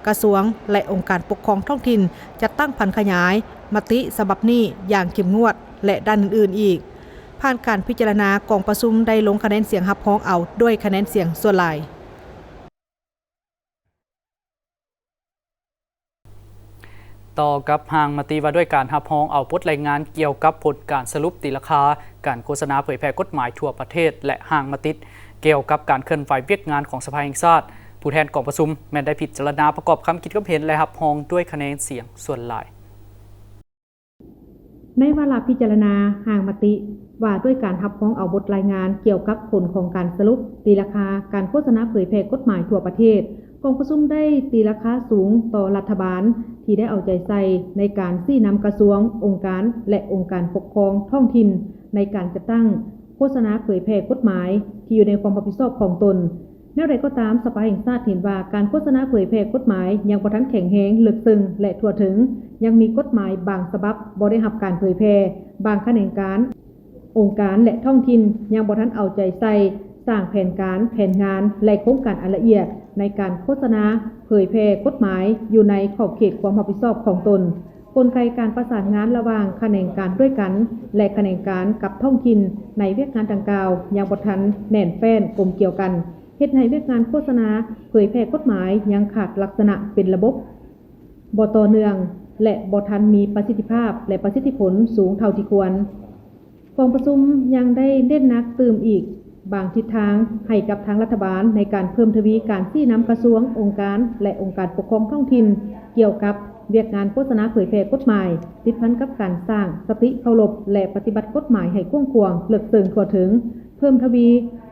ກະຊວງ ແລະ ອົງການປົກຄອງທ້ອງຖິ່ນ ຈັດຕັ້ງຜັນຂະຫຍາຍມະຕິສະບັບນີ້ຢ່າງເຂັ້ມງວດ ແລະ ດ້ານອື່ນໆອີກ. ຜ່ານການພິຈາລະນາ, ກອງປະຊຸມໄດ້ລົງຄະແນນສຽງຮັບຮອງເອົາດ້ວຍຄະແນນສຽງສ່ວນຫຼາຍ. ຕໍ່ກັບຮ່າງມະຕິວ່າດ້ວຍການຮັບຮອງເອົາບົດລາຍງານກ່ຽວກັບຜົນການສະຫຼຸບຕີລາຄາການໂຄສະນາເຜີຍແຜ່ກົດໝາຍທົ່ວປະເທດ ແລະ ຮ່າງມະຕິກ່ຽວກັບການເຄື່ອນໄຫວວຽກງານຂອງສະພາແຫ່ງຊາດ, ຜູ້ແທນກອງປະຊຸມແມ່ນໄດ້ພິຈາລະນາປະກອບຄຳຄິດຄຳເຫັນ ແລະ ຮັບຮອງດ້ວຍຄະແນນສຽງສ່ວນຫຼາຍ. ໃນວາລະພິຈາລະນາຮ່າງມະຕິວ່າດ້ວຍການຮັບຮອງເອົາບົດລາຍງານກ່ຽວກັບຜົນຂອງການສະຫຼຸບຕີລາຄາການໂຄສະນາເຜີຍແຜ່ກົດໝາຍທົ່ວປະເທດ, ກອງປະຊຸມໄດ້ຕີລາຄາສູງຕໍ່ລັດຖະບານທີ່ໄດ້ເອົາໃຈໃສ່ໃນການຊີ້ນຳກະຊວງ, ອົງການ ແລະ ອົງການປົກຄອງທ້ອງຖິ່ນໃນການຈັດຕັ້ງໂຄສະນາເຜີຍແຜ່ກົດໝາຍທີ່ຢູ່ໃນຄວາມຮັບຜິດຊອບຂອງຕົນ. ແນວໃດກໍຕາມ, ສະພາແຫ່ງຊາດເຫັນວ່າການໂຄສະນາເຜີຍແຜ່ກົດໝາຍຍັງບໍ່ທັນແຂງແຮງ, ເລິກເຊິ່ງ ແລະ ທົ່ວເຖິງ, ຍັງມີກົດໝາຍບາງສະບັບບໍ່ໄດ້ຮັບການເຜີຍແຜ່, ບາງຂະແໜງການ, ອົງການ ແລະ ທ້ອງຖິ່ນຍັງບໍ່ທັນເອົາໃຈໃສ່ສ້າງແຜນການ, ແຜນງານ ແລະ ໂຄງການອັນລະອຽດໃນການໂຄສະນາເຜີຍແຜ່ກົດໝາຍຢູ່ໃນຂອບເຂດຄວາມຮັບຜິດຊອບຂອງຕົນ. ກົນໄກການປະສານງານລະຫວ່າງຂະແໜງການດ້ວຍກັນ ແລະ ຂະແໜງການກັບທ້ອງຖິ່ນໃນວຽກງານດັ່ງກ່າວຍັງບໍ່ທັນແໜ້ນແຟ້ນກົມກຽວກັນ, ເຮັດໃຫ້ວຽກງານໂຄສະນາເຜີຍແຜ່ກົດໝາຍຍັງຂາດລັກສະນະເປັນລະບົບ, ບໍ່ຕໍ່ເນື່ອງ ແລະ ບໍ່ທັນມີປະສິດທິພາບ ແລະ ປະສິດທິຜົນສູງເທົ່າທີ່ຄວນ. ກອງປະຊຸມຍັງໄດ້ເນັ້ນໜັກຕື່ມອີກບາງທິດທາງໃຫ້ກັບທາງລັດຖະບານໃນການເພີ່ມທະວີການຊີ້ນຳກະຊວງ, ອົງການ ແລະ ອົງການປົກຄອງທ້ອງຖິ່ນ ກ່ຽວກັບວຽກງານໂຄສະນາເຜີຍແຜ່ກົດໝາຍ ຕິດພັນກັບການສ້າງສະຕິເຄົາລົບ ແລະ ປະຕິບັດກົດໝາຍໃຫ້ກວ້າງຂວາງ, ເລິກເຊິ່ງ, ທົ່ວເຖິງ, ເພີ່ມທະວີ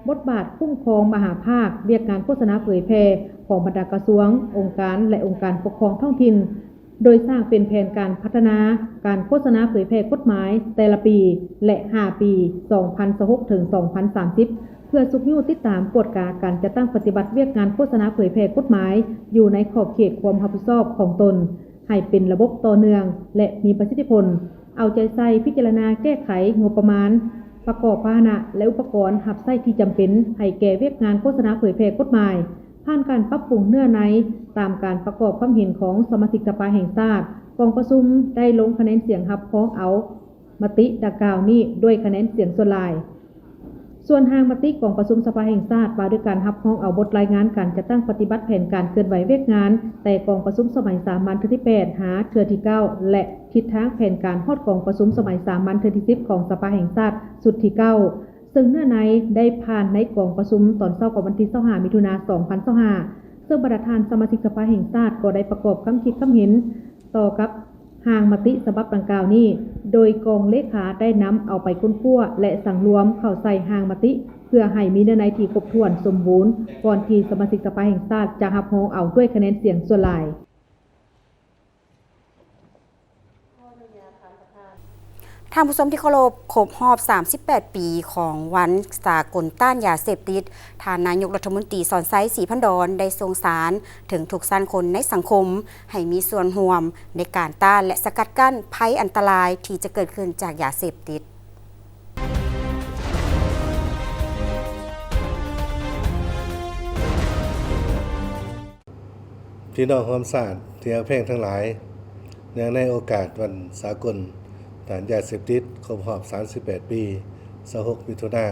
ບົດບາດຄຸ້ມຄອງມະຫາພາກວຽກງານໂຄສະນາເຜີຍແຜ່ຂອງບັນດາກະຊວງ, ອົງການ ແລະ ອົງການປົກຄອງທ້ອງຖິ່ນ, ໂດຍສ້າງເປັນແຜນການພັດທະນາການໂຄສະນາເຜີຍແຜ່ກົດໝາຍແຕ່ລະປີ ແລະ ຫ້າປີ ສອງພັນຊາວຫົກ ເຖິງ ສອງພັນສາມສິບ ເພື່ອຊຸກຍູ້ຕິດຕາມກວດກາການຈັດຕັ້ງປະຕິບັດວຽກງານໂຄສະນາເຜີຍແຜ່ກົດໝາຍຢູ່ໃນຂອບເຂດຄວາມຮັບຜິດຊອບຂອງຕົນ ໃຫ້ເປັນລະບົບຕໍ່ເນື່ອງ ແລະ ມີປະສິດທິຜົນ, ເອົາໃຈໃສ່ພິຈາລະນາແກ້ໄຂງົບປະມານປະກອບພາຫະນະ ແລະ ອຸປະກອນຮັບໃຊ້ທີ່ຈຳເປັນໃຫ້ແກ່ວຽກງານໂຄສະນາເຜີຍແຜ່ກົດໝາຍ. ຜ່ານການປັບປຸງເນື້ອໃນຕາມການປະກອບຄຳເຫັນຂອງສະມາຊິກສະພາແຫ່ງຊາດ, ກອງປະຊຸມໄດ້ລົງຄະແນນສຽງຮັບຮອງເອົາມະຕິດັ່ງກ່າວນີ້ດ້ວຍຄະແນນສຽງສ່ວນຫຼາຍ. ສ່ວນຮ່າງມະຕິກອງປະຊຸມສະພາແຫ່ງຊາດວ່າດ້ວຍການຮັບຮອງເອົາບົດລາຍງານການຈັດຕັ້ງປະຕິບັດແຜນການເຄື່ອນໄຫວວຽກງານ ແຕ່ກອງປະຊຸມສະໄໝສາມັນເທື່ອທີແປດຫາເທື່ອທີເກົ້າ ແລະ ທິດທາງແຜນການຮອດກອງປະຊຸມສະໄໝສາມັນເທື່ອທີສິບຂອງສະພາແຫ່ງຊາດຊຸດທີເກົ້າ ເຊິ່ງເນື້ອໃນໄດ້ຜ່ານໃນກອງປະຊຸມຕອນເຊົ້າຂອງວັນທີຊາວຫ້າ ມິຖຸນາ ສອງພັນຊາວຫ້າ ເຊິ່ງບັນດາທ່ານສະມາຊິກສະພາແຫ່ງຊາດກໍໄດ້ປະກອບຄຳຄິດຄຳເຫັນຕໍ່ກັບຮ່າງມະຕິສະບັບດັ່ງກ່າວນີ້, ໂດຍກອງເລຂາໄດ້ນຳເອົາໄປຄົ້ນຄວ້າ ແລະ ສັງລວມເຂົ້າໃສ່ຮ່າງມະຕິ ເພື່ອໃຫ້ມີເນື້ອໃນທີ່ຄົບຖ້ວນສົມບູນ ກ່ອນທີ່ສະມາຊິກສະພາແຫ່ງຊາດຈະຮັບຮອງເອົາດ້ວຍຄະແນນສຽງສ່ວນຫຼາຍ. ທ່ານຜູ້ຊົມທີ່ເຄົາລົບ, ຄົບຮອບສາມສິບແປດປີຂອງວັນສາກົນຕ້ານຢາເສບຕິດ, ທ່ານນາຍົກລັດຖະມົນຕີ ສອນໄຊ ສີພັນດອນ ໄດ້ສົ່ງສານເຖິງທຸກຊັ້ນຄົນໃນສັງຄົມ ໃຫ້ມີສ່ວນຮ່ວມໃນການຕ້ານ ແລະ ສະກັດກັ້ນໄພອັນຕະລາຍທີ່ຈະເກີດຂຶ້ນຈາກຢາເສບຕິດ. ພີ່ນ້ອງຮ່ວມຊາດທີ່ຮັກແພງທັງຫຼາຍ, ເນື່ອງໃນໂອກາດວັນສາກົນຕ້ານຢາເສບຕິດ ຄົບຮອບສາມສິບແປດປີ, ຊາວຫົກ ມິຖຸນາ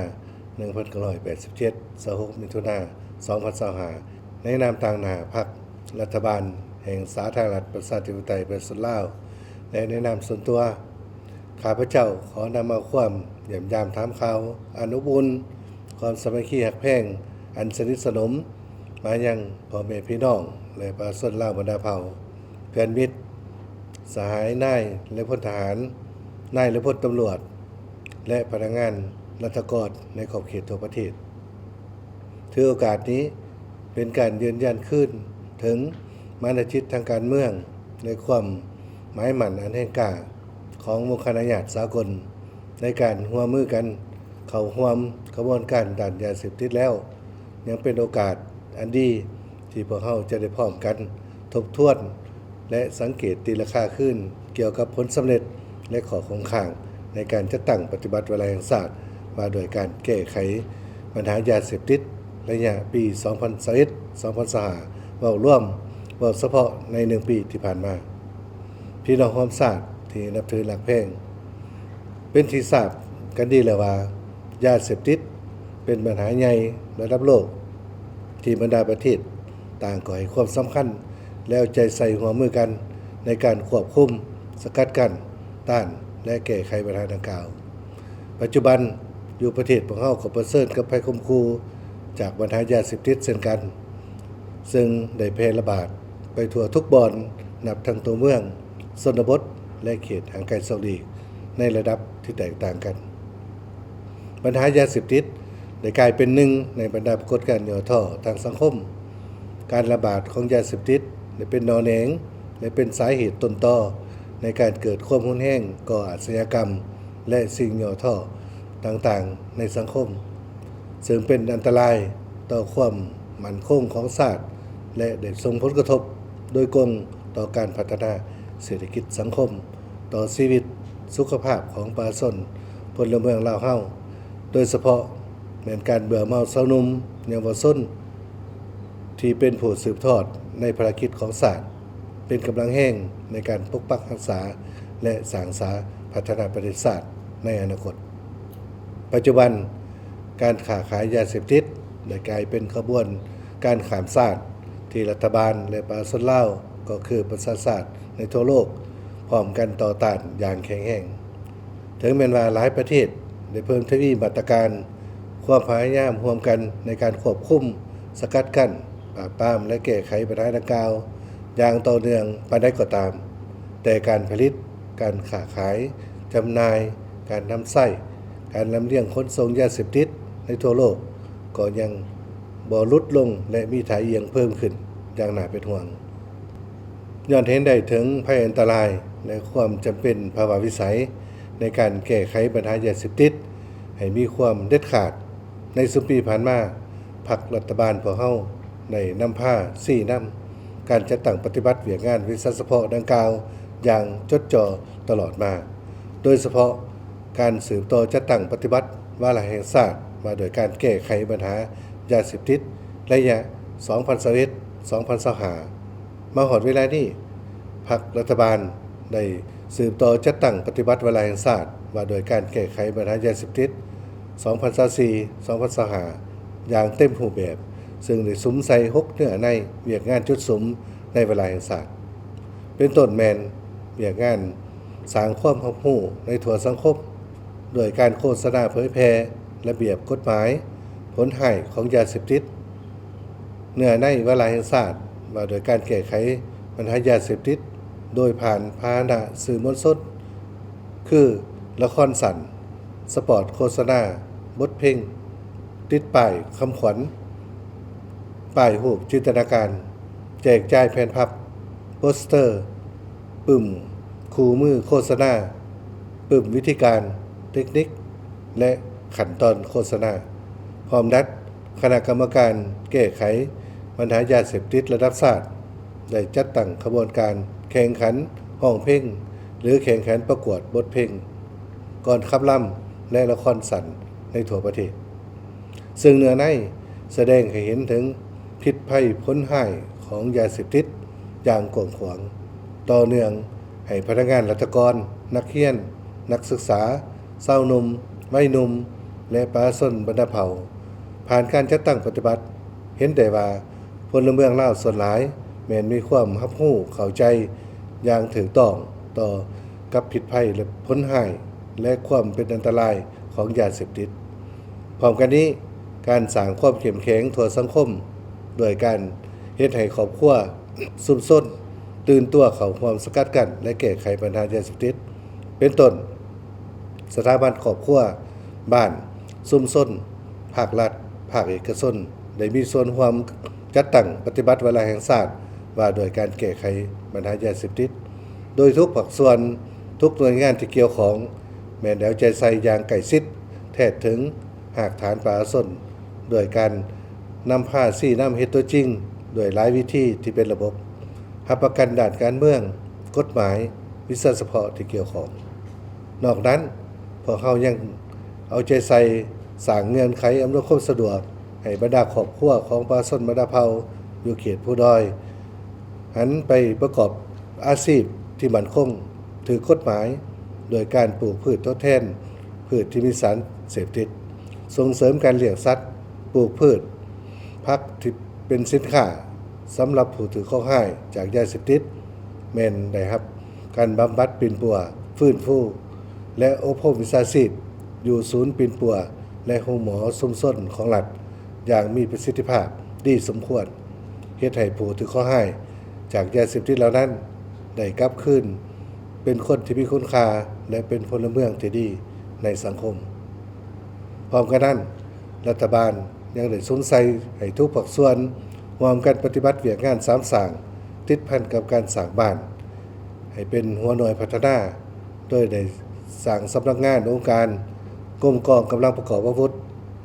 ໜຶ່ງພັນເກົ້າຮ້ອຍແປດສິບເຈັດ ຊາວຫົກ ມິຖຸນາ ສອງພັນຊາວຫ້າ ໃນນາມຕາງໜ້າພັກລັດຖະບານແຫ່ງສາທາລະນະລັດປະຊາທິປະໄຕປະຊາຊົນລາວ ແລະ ໃນນາມສ່ວນຕົວ, ຂ້າພະເຈົ້າຂໍນຳເອົາຄວາມຢ້ຽມຢາມຖາມຂ່າວອັນອົບອຸ່ນ, ຄວາມສາມັກຄີຮັກແພງອັນສະໜິດສະໜົມ ມາຍັງພໍ່ແມ່ພີ່ນ້ອງ ແລະ ປະຊາຊົນລາວບັນດາເຜົ່າ, ເພື່ອນມິດ, ສະຫາຍນາຍ ແລະ ພົນທະຫານ, ນາຍ ແລະ ພົນຕຳຫຼວດ ແລະ ພະນັກງານລັດຖະກອນໃນຂອບເຂດທົ່ວປະເທດ. ຖືໂອກາດນີ້ເປັນການຢືນຢັນຄືນເຖິງມານະຈິດທາງການເມືອງ ແລະ ຄວາມໝາຍໝັ້ນອັນແຮງກ້າຂອງໝູ່ຄະນະຍາດສາກົນ ໃນການຮ່ວມມືກັນເຂົ້າຮ່ວມຂະບວນການຕ້ານຢາເສບຕິດແລ້ວ, ຍັງເປັນໂອກາດອັນດີທີ່ພວກເຮົາຈະໄດ້ພ້ອມກັນທົບທວນ ແລະ ສັງເກດຕີລາຄາຄືນກ່ຽວກັບຜົນສຳເລັດ ແລະ ຂໍ້ຄົງຄ້າງໃນການຈັດຕັ້ງປະຕິບັດວາລະແຫ່ງຊາດວ່າດ້ວຍການແກ້ໄຂບັນຫາຢາເສບຕິດ ໄລຍະປີສອງພັນຊາວເອັດ ສອງພັນຊາວຫ້າ ເວົ້າລວມ, ເວົ້າສະເພາະໃນໜຶ່ງປີທີ່ຜ່ານມາ. ພີ່ນ້ອງຮ່ວມຊາດທີ່ນັບຖືຮັກແພງ, ເປັນທີ່ຊາບກັນດີແລ້ວວ່າ ຢາເສບຕິດເປັນບັນຫາໃຫຍ່ລະດັບໂລກ ທີ່ບັນດາປະເທດຕ່າງກໍໃຫ້ຄວາມສຳຄັນ ແລະ ເອົາໃຈໃສ່ຮ່ວມມືກັນໃນການຄວບຄຸມ, ສະກັດກັ້ນ, ຕ້ານ ແລະ ແກ້ໄຂບັນຫາດັ່ງກ່າວ. ປັດຈຸບັນຢູ່ປະເທດພວກເຮົາກໍປະເຊີນກັບໄພຂົ່ມຂູ່ຈາກບັນຫາຢາເສບຕິດເຊັ່ນກັນ, ເຊິ່ງໄດ້ແຜ່ລະບາດໄປທົ່ວທຸກບ່ອນ, ນັບທັງຕົວເມືອງ, ຊົນນະບົດ ແລະ ເຂດຫ່າງໄກສອກຫຼີກ ໃນລະດັບທີ່ແຕກຕ່າງກັນ. ບັນຫາຢາເສບຕິດໄດ້ກາຍເປັນໜຶ່ງໃນບັນດາປາກົດການຫຍໍ້ທໍ້ທາງສັງຄົມ. ການລະບາດຂອງຢາເສບຕິດໄດ້ເປັນໜໍ່ແໜງ ແລະ ເປັນສາເຫດຕົ້ນຕໍໃນການເກີດຄວາມຮຸນແຮງ, ກໍ່ອາຊະຍາກຳ ແລະ ສິ່ງຫຍໍ້ທໍ້ຕ່າງໆໃນສັງຄົມ, ເຊິ່ງເປັນອັນຕະລາຍຕໍ່ຄວາມໝັ້ນຄົງຂອງຊາດ ແລະ ໄດ້ສົ່ງຜົນກະທົບໂດຍກົງຕໍ່ການພັດທະນາເສດຖະກິດສັງຄົມ, ຕໍ່ຊີວິດສຸຂະພາບຂອງປະຊາຊົນພົນລະເມືອງລາວເຮົາ, ໂດຍສະເພາະແມ່ນການເບື່ອເມົາຊາວໜຸ່ມເຍົາວະຊົນ ທີ່ເປັນຜູ້ສືບທອດໃນພາລະກິດຂອງຊາດ, ເປັນກຳລັງແຮງໃນການປົກປັກຮັກສາ ແລະ ສ້າງສາພັດທະນາປະເທດຊາດໃນອະນາຄົດ. ປັດຈຸບັນ, ການຄ້າຂາຍຢາເສບຕິດໄດ້ກາຍເປັນຂະບວນການຂ້າມຊາດ ທີ່ລັດຖະບານ ແລະ ປະຊາຊົນລາວ ກໍຄືປະຊາຊາດໃນທົ່ວໂລກ ພ້ອມກັນຕໍ່ຕ້ານຢ່າງແຂງແຮງ. ເຖິງແມ່ນວ່າຫຼາຍປະເທດໄດ້ເພີ່ມທະວີມາດຕະການ ຄວາມພະຍາຍາມຮ່ວມກັນໃນການຄວບຄຸມ, ສະກັດກັ້ນ, ປາບປາມ ແລະ ແກ້ໄຂບັນຫາດັ່ງກ່າວຢ່າງຕໍ່ເນື່ອງປານໃດກໍຕາມ, ແຕ່ການຜະລິດ, ການຄ້າຂາຍ, ຈຳໜ່າຍ, ການນຳໃຊ້, ການລຳລຽງຂົນສົ່ງຢາເສບຕິດໃນທົ່ວໂລກ ກໍຍັງບໍ່ຫຼຸດລົງ ແລະ ມີທ່າອ່ຽງເພີ່ມຂຶ້ນຢ່າງໜ້າເປັນຫ່ວງ. ຍ້ອນເຫັນໄດ້ເຖິງໄພອັນຕະລາຍ ແລະ ຄວາມຈຳເປັນພາວະວິໄສໃນການແກ້ໄຂບັນຫາຢາເສບຕິດໃຫ້ມີຄວາມເດັດຂາດ, ໃນຊຸມປີຜ່ານມາ, ພັກລັດຖະບານພວກເຮົາໄດ້ນຳພາຊີ້ນຳການຈັດຕັ້ງປະຕິບັດວຽກງານວິຊາສະເພາະດັ່ງກ່າວຢ່າງຈົດຈໍ່ຕະຫຼອດມາ, ໂດຍສະເພາະການສືບຕໍ່ຈັດຕັ້ງປະຕິບັດວາລະແຫ່ງຊາດວ່າດ້ວຍການແກ້ໄຂບັນຫາຢາເສບຕິດ ໄລຍະສອງພັນຊາວເອັດ ສອງພັນຊາວຫ້າ ມາຮອດເວລານີ້, ພັກລັດຖະບານໄດ້ສືບຕໍ່ຈັດຕັ້ງປະຕິບັດວາລະແຫ່ງຊາດວ່າດ້ວຍການແກ້ໄຂບັນຫາຢາເສບຕິດ ສອງພັນຊາວສີ່ ສອງພັນຊາວຫ້າ ຢ່າງເຕັມຮູບແບບ, ເຊິ່ງໄດ້ສຸມໃສ່ຫົກເນື້ອໃນວຽກງານຈຸດສຸມໃນວາລະແຫ່ງຊາດ, ເປັນຕົ້ນແມ່ນວຽກງານ ສ້າງຄວາມຮັບຮູ້ໃນທົ່ວສັງຄົມ ດ້ວຍການໂຄສະນາເຜີຍແຜ່ລະບຽບກົດໝາຍ ຜົນຮ້າຍຂອງຢາເສບຕິດ, ເນື້ອໃນວາລະແຫ່ງຊາດວ່າດ້ວຍການແກ້ໄຂບັນຫາຢາເສບຕິດ ໂດຍຜ່ານພາຫະນະສື່ມວນຊົນ ຄື ລະຄອນສັ້ນ, ສະປອດໂຄສະນາ, ບົດເພງ, ຕິດປ້າຍຄຳຂວັນ, ປ້າຍຮູບຈິນຕະນາການ, ແຈກຈ່າຍແຜ່ນພັບ, ໂປສເຕີ, ປຶ້ມຄູ່ມືໂຄສະນາ, ປຶ້ມວິທີການ, ເຕັກນິກ ແລະ ຂັ້ນຕອນໂຄສະນາ. ພ້ອມນັ້ນ, ຄະນະກຳມະການແກ້ໄຂບັນຫາຢາເສບຕິດລະດັບຊາດ ໄດ້ຈັດຕັ້ງຂະບວນການແຂ່ງຂັນຮ້ອງເພງ ຫຼື ແຂ່ງຂັນປະກວດບົດເພງ, ກອນຄຳລຳ ແລະ ລະຄອນສັ້ນໃນທົ່ວປະເທດ. ເຊິ່ງເນື້ອໃນສະແດງໃຫ້ເຫັນເຖິງພິດໄພຜົນຮ້າຍຂອງຢາເສບຕິດຢ່າງກວ້າງຂວາງ, ຕໍ່ເນື່ອງໃຫ້ພະນັກງານລັດຖະກອນ, ນັກຮຽນ, ນັກສຶກສາ, ຊາວໜຸ່ມ, ໄວໜຸ່ມ ແລະ ປະຊາຊົນບັນດາເຜົ່າ. ຜ່ານການຈັດຕັ້ງປະຕິບັດ, ເຫັນໄດ້ວ່າພົນລະເມືອງລາວສ່ວນຫຼາຍແມ່ນມີຄວາມຮັບຮູ້ເຂົ້າໃຈຢ່າງຖືກຕ້ອງຕໍ່ກັບພິດໄພ ແລະ ຜົນຮ້າຍ ແລະ ຄວາມເປັນອັນຕະລາຍຂອງຢາເສບຕິດ. ພ້ອມກັນນີ້, ການສ້າງຄວາມເຂັ້ມແຂງທົ່ວສັງຄົມ ດ້ວຍການເຮັດໃຫ້ຄອບຄົວ, ຊຸມຊົນ ຕື່ນຕົວເຂົ້າຮ່ວມສະກັດກັ້ນ ແລະ ແກ້ໄຂບັນຫາຢາເສບຕິດ ເປັນຕົ້ນ ສະຖາບັນຄອບຄົວ, ບ້ານ, ຊຸມຊົນ, ພາກລັດ, ພາກເອກະຊົນ ໄດ້ມີສ່ວນຮ່ວມຈັດຕັ້ງປະຕິບັດວາລະແຫ່ງຊາດວ່າດ້ວຍການແກ້ໄຂບັນຫາຢາເສບຕິດ, ໂດຍທຸກພາກສ່ວນ, ທຸກໜ່ວຍງານທີ່ກ່ຽວຂ້ອງ ແມ່ນໄດ້ເອົາໃຈໃສ່ຢ່າງໃກ້ຊິດ, ແທດເຖິງຮາກຖານປະຊາຊົນ ດ້ວຍການນຳພາຊີ້ນຳເຮັດຕົວຈິງ ດ້ວຍຫຼາຍວິທີທີ່ເປັນລະບົບ, ຮັບປະກັນດ້ານການເມືອງ, ກົດໝາຍ, ວິຊາສະເພາະທີ່ກ່ຽວຂ້ອງ. ນອກນັ້ນ, ພວກເຮົາຍັງເອົາໃຈໃສ່ສ້າງເງື່ອນໄຂອຳນວຍຄວາມສະດວກໃຫ້ບັນດາຄອບຄົວຂອງປະຊາຊົນບັນດາເຜົ່າຢູ່ເຂດພູດອຍ ຫັນໄປປະກອບອາຊີບທີ່ໝັ້ນຄົງ, ຖືກກົດໝາຍ ໂດຍການປູກພືດທົດແທນພືດທີ່ມີສານເສບຕິດ, ສົ່ງເສີມການລ້ຽງສັດ, ປູກພືດ, ຜັກທີ່ເປັນສິນຄ້າສຳລັບຜູ້ຖືກເຄາະຮ້າຍຈາກຢາເສບຕິດ ແມ່ນໄດ້ຮັບການບຳບັດປິ່ນປົວ, ຟື້ນຟູ ແລະ ອົບຮົມວິຊາຊີບຢູ່ສູນປິ່ນປົວ ແລະ ໂຮງໝໍຊຸມຊົນຂອງລັດຢ່າງມີປະສິດທິພາບດີສົມຄວນ, ເຮັດໃຫ້ຜູ້ຖືກເຄາະຮ້າຍຈາກຢາເສບຕິດເຫຼົ່ານັ້ນໄດ້ກັບຄືນເປັນຄົນທີ່ມີຄຸນຄ່າ ແລະ ເປັນພົນລະເມືອງທີ່ດີໃນສັງຄົມ. ພ້ອມກັນນັ້ນ, ລັດຖະບານຍັງໄດ້ສຸມໃສ່ໃຫ້ທຸກພາກສ່ວນຮ່ວມກັນປະຕິບັດວຽກງານສາມສ້າງ ຕິດພັນກັບການສ້າງບ້ານໃຫ້ເປັນຫົວໜ່ວຍພັດທະນາ, ໂດຍໄດ້ສ້າງສຳນັກງານ, ອົງການ, ກົມກອງກຳລັງປະກອບອາວຸດ,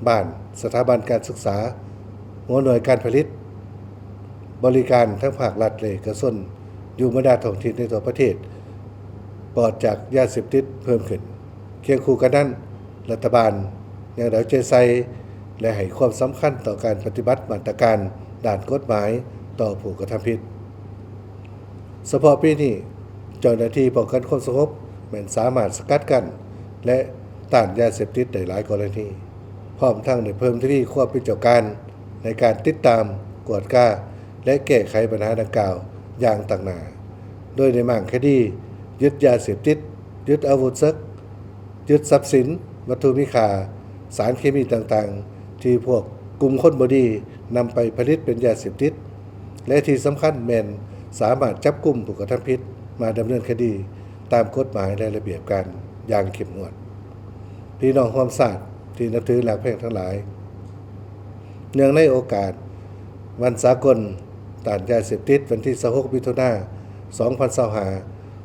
ບ້ານ, ສະຖາບັນການສຶກສາ, ຫົວໜ່ວຍການຜະລິດ, ບໍລິການທັງພາກລັດ ແລະ ເອກະຊົນ ຢູ່ບັນດາທ້ອງຖິ່ນໃນທົ່ວປະເທດ ປອດຈາກຢາເສບຕິດເພີ່ມຂຶ້ນ. ຄຽງຄູ່ກັນນັ້ນ, ລັດຖະບານຍັງໄດ້ເອົາໃຈໃສ່ ແລະ ໃຫ້ຄວາມສຳຄັນຕໍ່ການປະຕິບັດມາດຕະການດ້ານກົດໝາຍຕໍ່ຜູ້ກະທຳຜິດ. ສະເພາະປີນີ້, ເຈົ້າໜ້າທີ່ປ້ອງກັນຄວາມສະຫງົບແມ່ນສາມາດສະກັດກັ້ນ ແລະ ຕ້ານຢາເສບຕິດໄດ້ຫຼາຍກໍລະນີ, ພ້ອມທັງໄດ້ເພີ່ມທະວີຄວາມເປັນເຈົ້າການໃນການຕິດຕາມ, ກວດກາ ແລະ ແກ້ໄຂບັນຫາດັ່ງກ່າວຢ່າງຕັ້ງໜ້າ, ໂດຍໄດ້ມ້າງຄະດີ, ຍຶດຢາເສບຕິດ, ຍຶດອາວຸດເສິກ, ຍຶດຊັບສິນ, ວັດຖຸມີຄ່າ, ສານເຄມີຕ່າງໆ ທີ່ພວກກຸ່ມຄົນບໍ່ດີນຳໄປຜະລິດເປັນຢາເສບຕິດ ແລະ ທີ່ສຳຄັນແມ່ນສາມາດຈັບກຸມຜູ້ກະທຳຜິດມາດຳເນີນຄະດີຕາມກົດໝາຍ ແລະ ລະບຽບການຢ່າງເຂັ້ມງວດ. ພີ່ນ້ອງຮ່ວມຊາດທີ່ນັບຖືຮັກແພງທັງຫຼາຍ, ເນື່ອງໃນໂອກາດວັນສາກົນຕ້ານຢາເສບຕິດ ວັນທີຊາວຫົກ ມິຖຸນາ ສອງພັນຊາວຫ້າ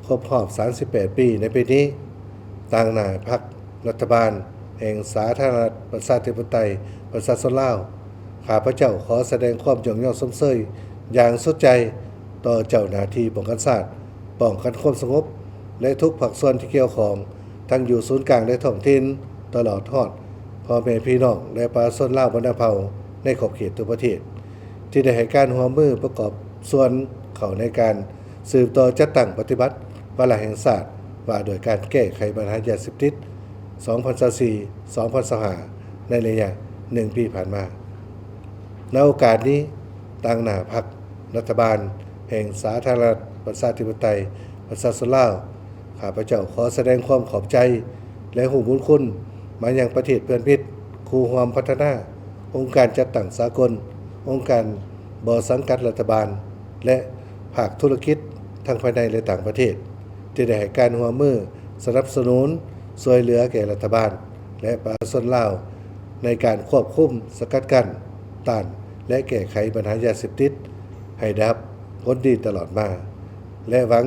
ຄົບຮອບສາມສິບແປດປີໃນປີນີ້, ຕາງໜ້າພັກ ລັດຖະບານແຫ່ງສາທາລະນະລັດປະຊາທິປະໄຕປະຊາຊົນລາວ, ຂ້າພະເຈົ້າຂໍສະແດງຄວາມຍົກຍ້ອງຊົມເຊີຍຢ່າງສຸດໃຈຕໍ່ເຈົ້າໜ້າທີ່ປ້ອງກັນຊາດ, ປ້ອງກັນຄວາມສະຫງົບ ແລະ ທຸກພາກສ່ວນທີ່ກ່ຽວຂ້ອງ, ທັງຢູ່ສູນກາງ ແລະ ທ້ອງຖິ່ນ, ຕະຫຼອດຮອດພໍ່ແມ່ພີ່ນ້ອງ ແລະ ປະຊາຊົນລາວບັນດາເຜົ່າໃນຂອບເຂດທົ່ວປະເທດ ທີ່ໄດ້ໃຫ້ການຮ່ວມມືປະກອບສ່ວນເຂົ້າໃນການ ສືບຕໍ່ຈັດຕັ້ງປະຕິບັດວາລະແຫ່ງຊາດວ່າດ້ວຍການແກ້ໄຂບັນຫາຢາເສບຕິດ ສອງພັນຊາວສີ່ ສອງພັນຊາວຫ້າ ໃນໄລຍະໜຶ່ງປີຜ່ານມາ. ໃນໂອກາດນີ້, ຕາງໜ້າພັກ ລັດຖະບານແຫ່ງສາທາລະນະລັດປະຊາທິປະໄຕປະຊາຊົນລາວ, ຂ້າພະເຈົ້າຂໍສະແດງຄວາມຂອບໃຈ ແລະ ຮູ້ບຸນຄຸນມາຍັງປະເທດເພື່ອນມິດ, ຄູ່ຮ່ວມພັດທະນາ, ອົງການຈັດຕັ້ງສາກົນ, ອົງການບໍ່ສັງກັດລັດຖະບານ ແລະ ພາກທຸລະກິດທັງພາຍໃນ ແລະ ຕ່າງປະເທດ ທີ່ໄດ້ໃຫ້ການຮ່ວມມືສະໜັບສະໜູນຊ່ວຍເຫຼືອແກ່ລັດຖະບານ ແລະ ປະຊາຊົນລາວ ໃນການຄວບຄຸມ, ສະກັດກັ້ນ, ຕ້ານ ແລະ ແກ້ໄຂບັນຫາຢາເສບຕິດໃຫ້ໄດ້ຮັບຜົນດີຕະຫຼອດມາ ແລະ ຫວັງ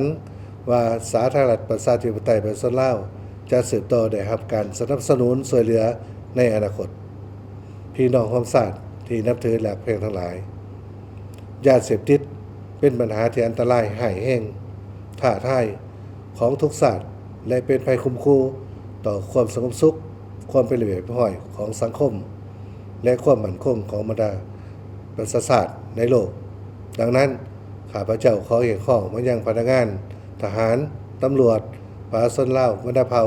ວ່າສາທາລະນະລັດປະຊາທິປະໄຕປະຊາຊົນລາວຈະສືບຕໍ່ໄດ້ຮັບການສະໜັບສະໜູນຊ່ວຍເຫຼືອໃນອະນາຄົດ. ພີ່ນ້ອງຮ່ວມຊາດທີ່ນັບຖືແລະຮັກແພງທັງຫຼາຍ, ຢາເສບຕິດເປັນບັນຫາທີ່ອັນຕະລາຍ, ຮ້າຍແຮງ, ທ້າທາຍຂອງທຸກຊາດ ແລະ ເປັນໄພຂົ່ມຂູ່ຕໍ່ຄວາມສະຫງົບສຸກ, ຄວາມເປັນລະບຽບຮຽບຮ້ອຍຂອງສັງຄົມ ແລະ ຄວາມໝັ້ນຄົງຂອງບັນດາປະຊາຊາດໃນໂລກ. ດັ່ງນັ້ນ, ຂ້າພະເຈົ້າຂໍຮຽກຮ້ອງມາຍັງພະນັກງານທະຫານ, ຕຳຫຼວດ, ປະຊາຊົນລາວບັນດາເຜົ່າ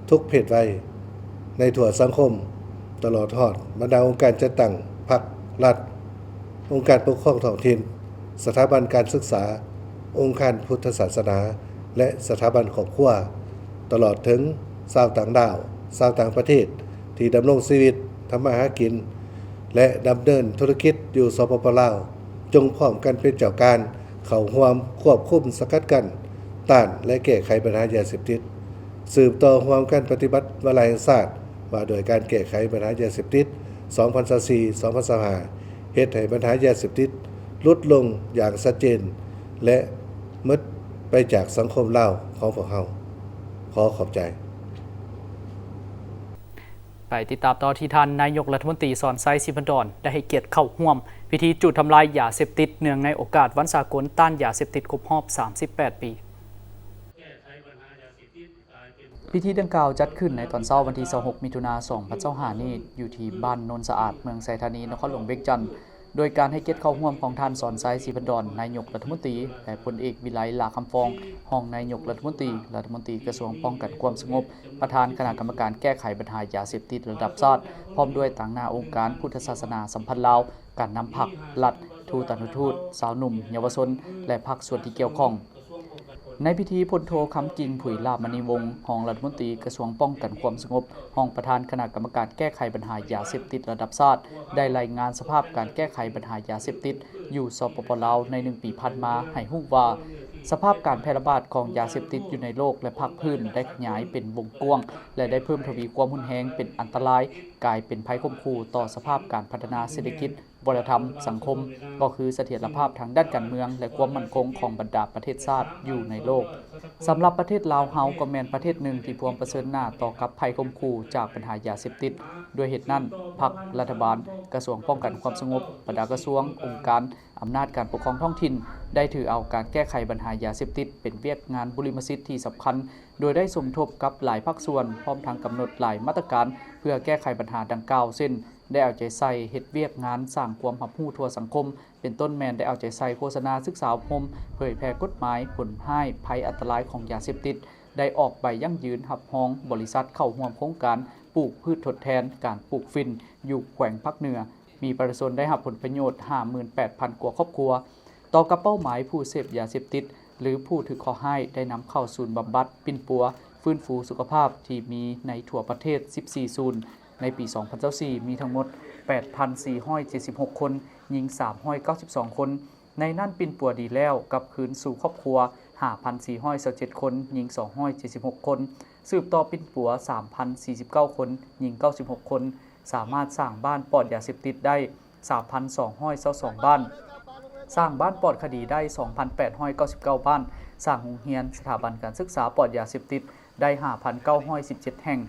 ທຸກເພດໄວໃນທົ່ວສັງຄົມ, ຕະຫຼອດຮອດບັນດາອົງການຈັດຕັ້ງພັກລັດ, ອົງການປົກຄອງທ້ອງຖິ່ນ, ສະຖາບັນການສຶກສາ, ອົງການພຸດທະສາສະໜາ ແລະ ສະຖາບັນຄອບຄົວ, ຕະຫຼອດເຖິງຊາວຕ່າງດ້າວ, ຊາວຕ່າງປະເທດທີ່ດຳລົງຊີວິດ, ທຳມາຫາກິນ ແລະ ດຳເນີນທຸລະກິດຢູ່ ສປປ ລາວ, ຈົ່ງພ້ອມກັນເປັນເຈົ້າການເຂົ້າຮ່ວມຄວບຄຸມ, ສະກັດກັ້ນ, ຕ້ານ ແລະ ແກ້ໄຂບັນຫາຢາເສບຕິດ, ສືບຕໍ່ຮ່ວມກັນປະຕິບັດວາລະແຫ່ງຊາດວ່າດ້ວຍການແກ້ໄຂບັນຫາຢາເສບຕິດ ສອງພັນຊາວສີ່ ສອງພັນຊາວຫ້າ ເຮັດໃຫ້ບັນຫາຢາເສບຕິດຫຼຸດລົງຢ່າງຊັດເຈນ ແລະ ໝົດໄປຈາກສັງຄົມລາວຂອງພວກເຮົາ. ຂໍຂອບໃຈ. ໄປຕິດຕາມຕໍ່ທີ່ທ່ານນາຍົກລັດຖະມົນຕີ ສອນໄຊ ສີພັນດອນ ໄດ້ໃຫ້ກຽດເຂົ້າຮ່ວມພິທີຈູດທຳລາຍຢາເສບຕິດ ເນື່ອງໃນໂອກາດວັນສາກົນຕ້ານຢາເສບຕິດຄົບຮອບສາມສິບແປດປີ. ພິທີດັ່ງກ່າວຈັດຂຶ້ນໃນຕອນເຊົ້າວັນທີຊາວຫົກ ມິຖຸນາ ສອງພັນຊາວຫ້ານີ້ ຢູ່ທີ່ບ້ານໂນນສະອາດ ເມືອງໄຊທານີ ນະຄອນຫຼວງວຽງຈັນ ໂດຍການໃຫ້ກຽດເຂົ້າຮ່ວມຂອງທ່ານ ສອນໄຊ ສີພັນດອນ ນາຍົກລັດຖະມົນຕີ ແລະ ພົນເອກ ວິໄລ ຫຼ້າຄຳຟອງ ຮອງນາຍົກລັດຖະມົນຕີ, ລັດຖະມົນຕີກະຊວງປ້ອງກັນຄວາມສະຫງົບ, ປະທານຄະນະກຳມະການແກ້ໄຂບັນຫາຢາເສບຕິດລະດັບຊາດ, ພ້ອມດ້ວຍຕາງໜ້າອົງການພຸດທະສາສະໜາສຳພັນລາວ, ການນຳພັກ, ລັດ, ທູຕານຸທູດ, ຊາວໜຸ່ມ, ເຍົາວະຊົນ ແລະ ພາກສ່ວນທີ່ກ່ຽວຂ້ອງ. ໃນພິທີ, ພົນໂທ ຄຳກິ່ງ ຜຸຍຫຼ້າມະນີວົງ ຮອງລັດຖະມົນຕີກະຊວງປ້ອງກັນຄວາມສະຫງົບ, ຮອງປະທານຄະນະກຳມະການແກ້ໄຂບັນຫາຢາເສບຕິດລະດັບຊາດ ໄດ້ລາຍງານສະພາບການແກ້ໄຂບັນຫາຢາເສບຕິດຢູ່ ສປປ ລາວ ໃນໜຶ່ງປີຜ່ານມາໃຫ້ຮູ້ວ່າ ສະພາບການແຜ່ລະບາດຂອງຢາເສບຕິດຢູ່ໃນໂລກ ແລະ ພາກພື້ນໄດ້ຂະຫຍາຍເປັນວົງກວ້າງ ແລະ ໄດ້ເພີ່ມທະວີຄວາມຮຸນແຮງເປັນອັນຕະລາຍ, ກາຍເປັນໄພຂົ່ມຂູ່ຕໍ່ສະພາບການພັດທະນາເສດຖະກິດ, ວັດທະນະທຳ, ສັງຄົມ, ກໍຄືສະຖຽນລະພາບທາງດ້ານການເມືອງ ແລະ ຄວາມໝັ້ນຄົງຂອງບັນດາປະເທດຊາດຢູ່ໃນໂລກ. ສຳລັບປະເທດລາວເຮົາກໍແມ່ນປະເທດໜຶ່ງທີ່ພວມປະເຊີນໜ້າຕໍ່ກັບໄພຂົ່ມຂູ່ຈາກບັນຫາຢາເສບຕິດ. ດ້ວຍເຫດນັ້ນ, ພັກ, ລັດຖະບານ, ກະຊວງປ້ອງກັນຄວາມສະຫງົບ, ບັນດາກະຊວງ, ອົງການ, ອຳນາດການປົກຄອງທ້ອງຖິ່ນ ໄດ້ຖືເອົາການແກ້ໄຂບັນຫາຢາເສບຕິດເປັນວຽກງານບຸລິມະສິດທີ່ສຳຄັນ, ໂດຍໄດ້ສົມທົບກັບຫຼາຍພາກສ່ວນ, ພ້ອມທັງກຳນົດຫຼາຍມາດຕະການເພື່ອແກ້ໄຂບັນຫາດັ່ງກ່າວ ເຊັ່ນ ໄດ້ເອົາໃຈໃສ່ເຮັດວຽກງານສ້າງຄວາມຮັບຮູ້ທົ່ວສັງຄົມ, ເປັນຕົ້ນແມ່ນໄດ້ເອົາໃຈໃສ່ໂຄສະນາ, ສຶກສາອົບຮົມ, ເຜີຍແຜ່ກົດໝາຍ, ຜົນຮ້າຍ, ໄພອັນຕະລາຍຂອງຢາເສບຕິດ, ໄດ້ອອກໃບຢັ້ງຢືນຮັບຮອງບໍລິສັດເຂົ້າຮ່ວມໂຄງການປູກພືດທົດແທນການປູກຝິ່ນຢູ່ແຂວງພາກເໜືອ, ມີປະຊາຊົນໄດ້ຮັບຜົນປະໂຫຍດຫ້າໝື່ນແປດພັນກວ່າຄອບຄົວ. ຕໍ່ກັບເປົ້າໝາຍຜູ້ເສບຢາເສບຕິດ ຫຼື ຜູ້ຖືກເຄາະຮ້າຍໄດ້ນຳເຂົ້າສູນບຳບັດ, ປິ່ນປົວ, ຟື້ນຟູສຸຂະພາບທີ່ມີໃນທົ່ວປະເທດສິບສີ່ສູນ, ໃນປີສອງພັນຊາວສີ່ ມີທັງໝົດແປດພັນສີ່ຮ້ອຍເຈັດສິບຫົກຄົນ, ຍິງສາມຮ້ອຍເກົ້າສິບສອງຄົນ, ໃນນັ້ນປິ່ນປົວດີແລ້ວກັບຄືນສູ່ຄອບຄົວຫ້າພັນສີ່ຮ້ອຍຊາວເຈັດຄົນ, ຍິງສອງຮ້ອຍເຈັດສິບຫົກຄົນ, ສືບຕໍ່ປິ່ນປົວສາມພັນສີ່ສິບເກົ້າຄົນ, ຍິງເກົ້າສິບຫົກຄົນ, ສາມາດສ້າງບ້ານປອດຢາເສບຕິດໄດ້ສາມພັນສອງຮ້ອຍຊາວສອງບ້ານ, ສ້າງບ້ານປອດຄະດີໄດ້ສອງພັນແປດຮ້ອຍເກົ້າສິບເກົ້າບ້ານ, ສ້າງໂຮງຮຽນ, ສະຖາບັນການສຶກສາປອດຢາເສບຕິດໄດ້ຫ້າພັນເກົ້າຮ້ອຍສິບເຈັດແຫ່ງ,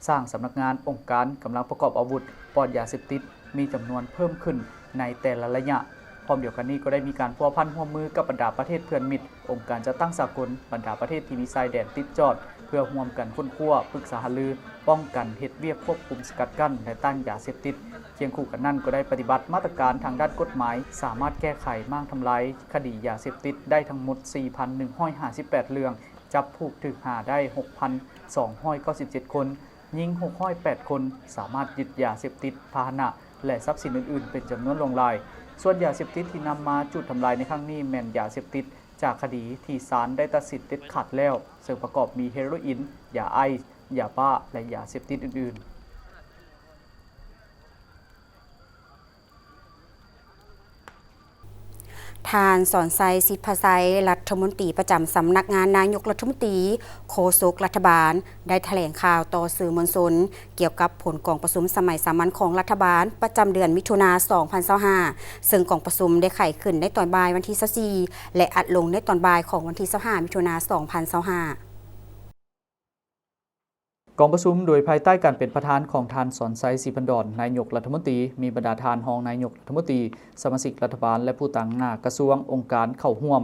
ສ້າງສຳນັກງານ, ອົງການ, ກຳລັງປະກອບອາວຸດປອດຢາເສບຕິດ ມີຈຳນວນເພີ່ມຂຶ້ນໃນແຕ່ລະໄລຍະ. ພ້ອມດຽວກັນນີ້ກໍໄດ້ມີການພົວພັນຮ່ວມມືກັບບັນດາປະເທດເພື່ອນມິດ, ອົງການຈັດຕັ້ງສາກົນ, ບັນດາປະເທດທີ່ມີຊາຍແດນຕິດຈອດ ເພື່ອຮ່ວມກັນຄົ້ນຄວ້າ, ປຶກສາຫາລື, ປ້ອງກັນ, ເຮັດວຽກຄວບຄຸມ, ສະກັດກັ້ນ ແລະ ຕ້ານຢາເສບຕິດ. ຄຽງຄູ່ກັນນັ້ນກໍໄດ້ປະຕິບັດມາດຕະການທາງດ້ານກົດໝາຍ, ສາມາດແກ້ໄຂ, ມ້າງທຳລາຍຄະດີຢາເສບຕິດໄດ້ທັງໝົດສີ່ພັນໜຶ່ງຮ້ອຍຫ້າສິບແປດເລື່ອງ, ຈັບຜູ້ຖືກຫາໄດ້ຫົກພັນສອງຮ້ອຍເກົ້າສິບເຈັດຄົນ, ຍິງຫົກຮ້ອຍແປດຄົນ, ສາມາດຍຶດຢາເສບຕິດ, ພາຫະນະ ແລະ ຊັບສິນອື່ນໆເປັນຈຳນວນຫຼວງຫຼາຍ. ສ່ວນຢາເສບຕິດທີ່ນຳມາຈູດທຳລາຍໃນຄັ້ງນີ້ແມ່ນຢາເສບຕິດຈາກຄະດີທີ່ສານໄດ້ຕັດສິນເດັດຂາດແລ້ວ, ເຊິ່ງປະກອບມີເຮໂຣອິນ, ຢາໄອສ໌, ຢາບ້າ ແລະ ຢາເສບຕິດອື່ນໆ. ທ່ານ ສອນໄຊ ສິດພະໄຊ ລັດຖະມົນຕີປະຈຳສຳນັກງານນາຍົກລັດຖະມົນຕີ, ໂຄສົກລັດຖະບານ ໄດ້ຖະແຫຼງຂ່າວຕໍ່ສື່ມວນຊົນ ກ່ຽວກັບຜົນກອງປະຊຸມສະໄໝສາມັນຂອງລັດຖະບານ ປະຈຳເດືອນມິຖຸນາ ສອງພັນຊາວຫ້າ ເຊິ່ງກອງປະຊຸມໄດ້ໄຂຂຶ້ນໃນຕອນບ່າຍວັນທີຊາວສີ່ ແລະ ອັດລົງໃນຕອນບ່າຍຂອງວັນທີຊາວຫ້າ ມິຖຸນາ ສອງພັນຊາວຫ້າ. ກອງປະຊຸມໂດຍພາຍໃຕ້ການເປັນປະທານຂອງທ່ານ ສອນໄຊ ສີພັນດອນ ນາຍົກລັດຖະມົນຕີ, ມີບັນດາທ່ານຮອງນາຍົກລັດຖະມົນຕີ, ສະມາຊິກລັດຖະບານ ແລະ ຜູ້ຕາງໜ້າກະຊວງ, ອົງການເຂົ້າຮ່ວມ,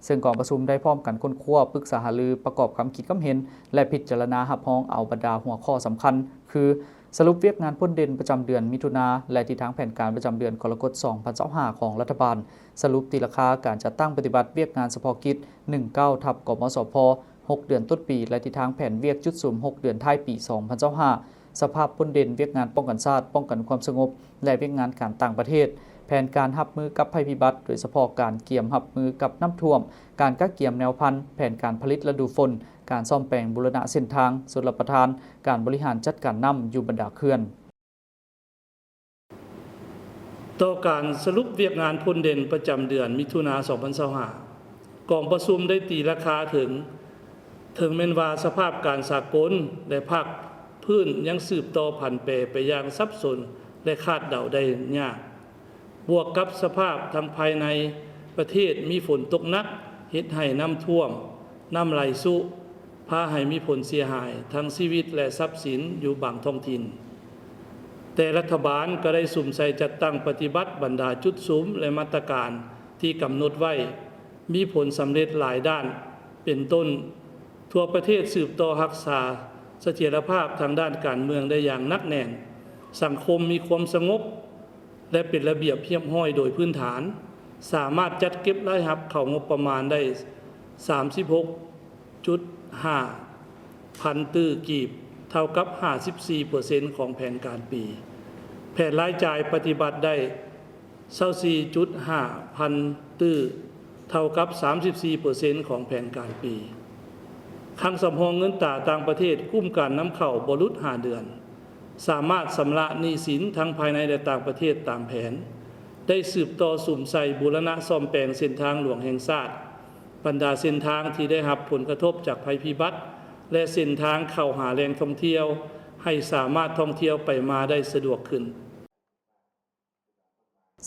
ເຊິ່ງກອງປະຊຸມໄດ້ພ້ອມກັນຄົ້ນຄວ້າ, ປຶກສາຫາລື, ປະກອບຄຳຄິດຄຳເຫັນ ແລະ ພິຈາລະນາຮັບຮອງເອົາບັນດາຫົວຂໍ້ສຳຄັນ ຄື ສະຫຼຸບວຽກງານພົ້ນເດັ່ນປະຈຳເດືອນມິຖຸນາ ແລະ ທິດທາງແຜນການປະຈຳເດືອນກໍລະກົດ ສອງພັນຊາວຫ້າ ຂອງລັດຖະບານ, ສະຫຼຸບຕີລາຄາການຈັດຕັ້ງປະຕິບັດວຽກງານສະເພາະກິດ ໜຶ່ງເກົ້າ ທັບ ກມສພ ຫົກເດືອນຕົ້ນປີ ແລະ ທິດທາງແຜນວຽກຈຸດສຸມຫົກເດືອນທ້າຍປີ ສອງພັນຊາວຫ້າ, ສະພາບພົ້ນເດັ່ນວຽກງານປ້ອງກັນຊາດ, ປ້ອງກັນຄວາມສະຫງົບ ແລະ ວຽກງານການຕ່າງປະເທດ, ແຜນການຮັບມືກັບໄພພິບັດ, ໂດຍສະເພາະການກຽມຮັບມືກັບນ້ຳຖ້ວມ, ການກະກຽມແນວພັນ, ແຜນການຜະລິດລະດູຝົນ, ການສ້ອມແປງບູລະນະເສັ້ນທາງຊົນລະປະທານ, ການບໍລິຫານຈັດການນ້ຳຢູ່ບັນດາເຂື່ອນ. ຕໍ່ການສະຫຼຸບວຽກງານພົ້ນເດັ່ນປະຈຳເດືອນມິຖຸນາ ສອງພັນຊາວຫ້າ, ກອງປະຊຸມໄດ້ຕີລາຄາເຖິງ, ເຖິງແມ່ນວ່າສະພາບການສາກົນ ແລະ ພາກພື້ນຍັງສືບຕໍ່ຜັນແປໄປຢ່າງສັບສົນ ແລະ ຄາດເດົາໄດ້ຍາກ, ບວກກັບສະພາບທາງພາຍໃນປະເທດມີຝົນຕົກໜັກ, ເຮັດໃຫ້ນ້ຳຖ້ວມ, ນ້ຳໄຫຼຊຸ, ພາໃຫ້ມີຜົນເສຍຫາຍທັງຊີວິດ ແລະ ຊັບສິນຢູ່ບາງທ້ອງຖິ່ນ. ແຕ່ລັດຖະບານກໍໄດ້ສຸມໃສ່ຈັດຕັ້ງປະຕິບັດບັນດາຈຸດສຸມ ແລະ ມາດຕະການທີ່ກຳນົດໄວ້ ມີຜົນສຳເລັດຫຼາຍດ້ານ ເປັນຕົ້ນ ທົ່ວປະເທດສືບຕໍ່ຮັກສາສະຖຽນລະພາບທາງດ້ານການເມືອງໄດ້ຢ່າງໜັກແໜ້ນ, ສັງຄົມມີຄວາມສະຫງົບ ແລະ ເປັນລະບຽບຮຽບຮ້ອຍໂດຍພື້ນຖານ, ສາມາດຈັດເກັບລາຍຮັບເຂົ້າງົບປະມານໄດ້ ສາມສິບຫົກຈຸດຫ້າພັນຕື້ກີບ, ເທົ່າກັບ ຫ້າສິບສີ່ເປີເຊັນ ຂອງແຜນການປີ. ແຜນລາຍຈ່າຍປະຕິບັດໄດ້ ຊາວສີ່ຈຸດຫ້າພັນຕື້, ເທົ່າກັບ ສາມສິບສີ່ເປີເຊັນ ຂອງແຜນການປີ. ຄັງສຳຮອງເງິນຕາຕ່າງປະເທດ ກຸ້ມການນຳເຂົ້າບໍ່ຫຼຸດຫ້າເດືອນ, ສາມາດຊຳລະໜີ້ສິນທັງພາຍໃນ ແລະ ຕ່າງປະເທດຕາມແຜນ, ໄດ້ສືບຕໍ່ສຸມໃສ່ບູລະນະສ້ອມແປງເສັ້ນທາງຫຼວງແຫ່ງຊາດ, ບັນດາເສັ້ນທາງທີ່ໄດ້ຮັບຜົນກະທົບຈາກໄພພິບັດ ແລະ ເສັ້ນທາງເຂົ້າຫາແຫຼ່ງທ່ອງທ່ຽວ ໃຫ້ສາມາດທ່ອງທ່ຽວໄປມາໄດ້ສະດວກຂຶ້ນ.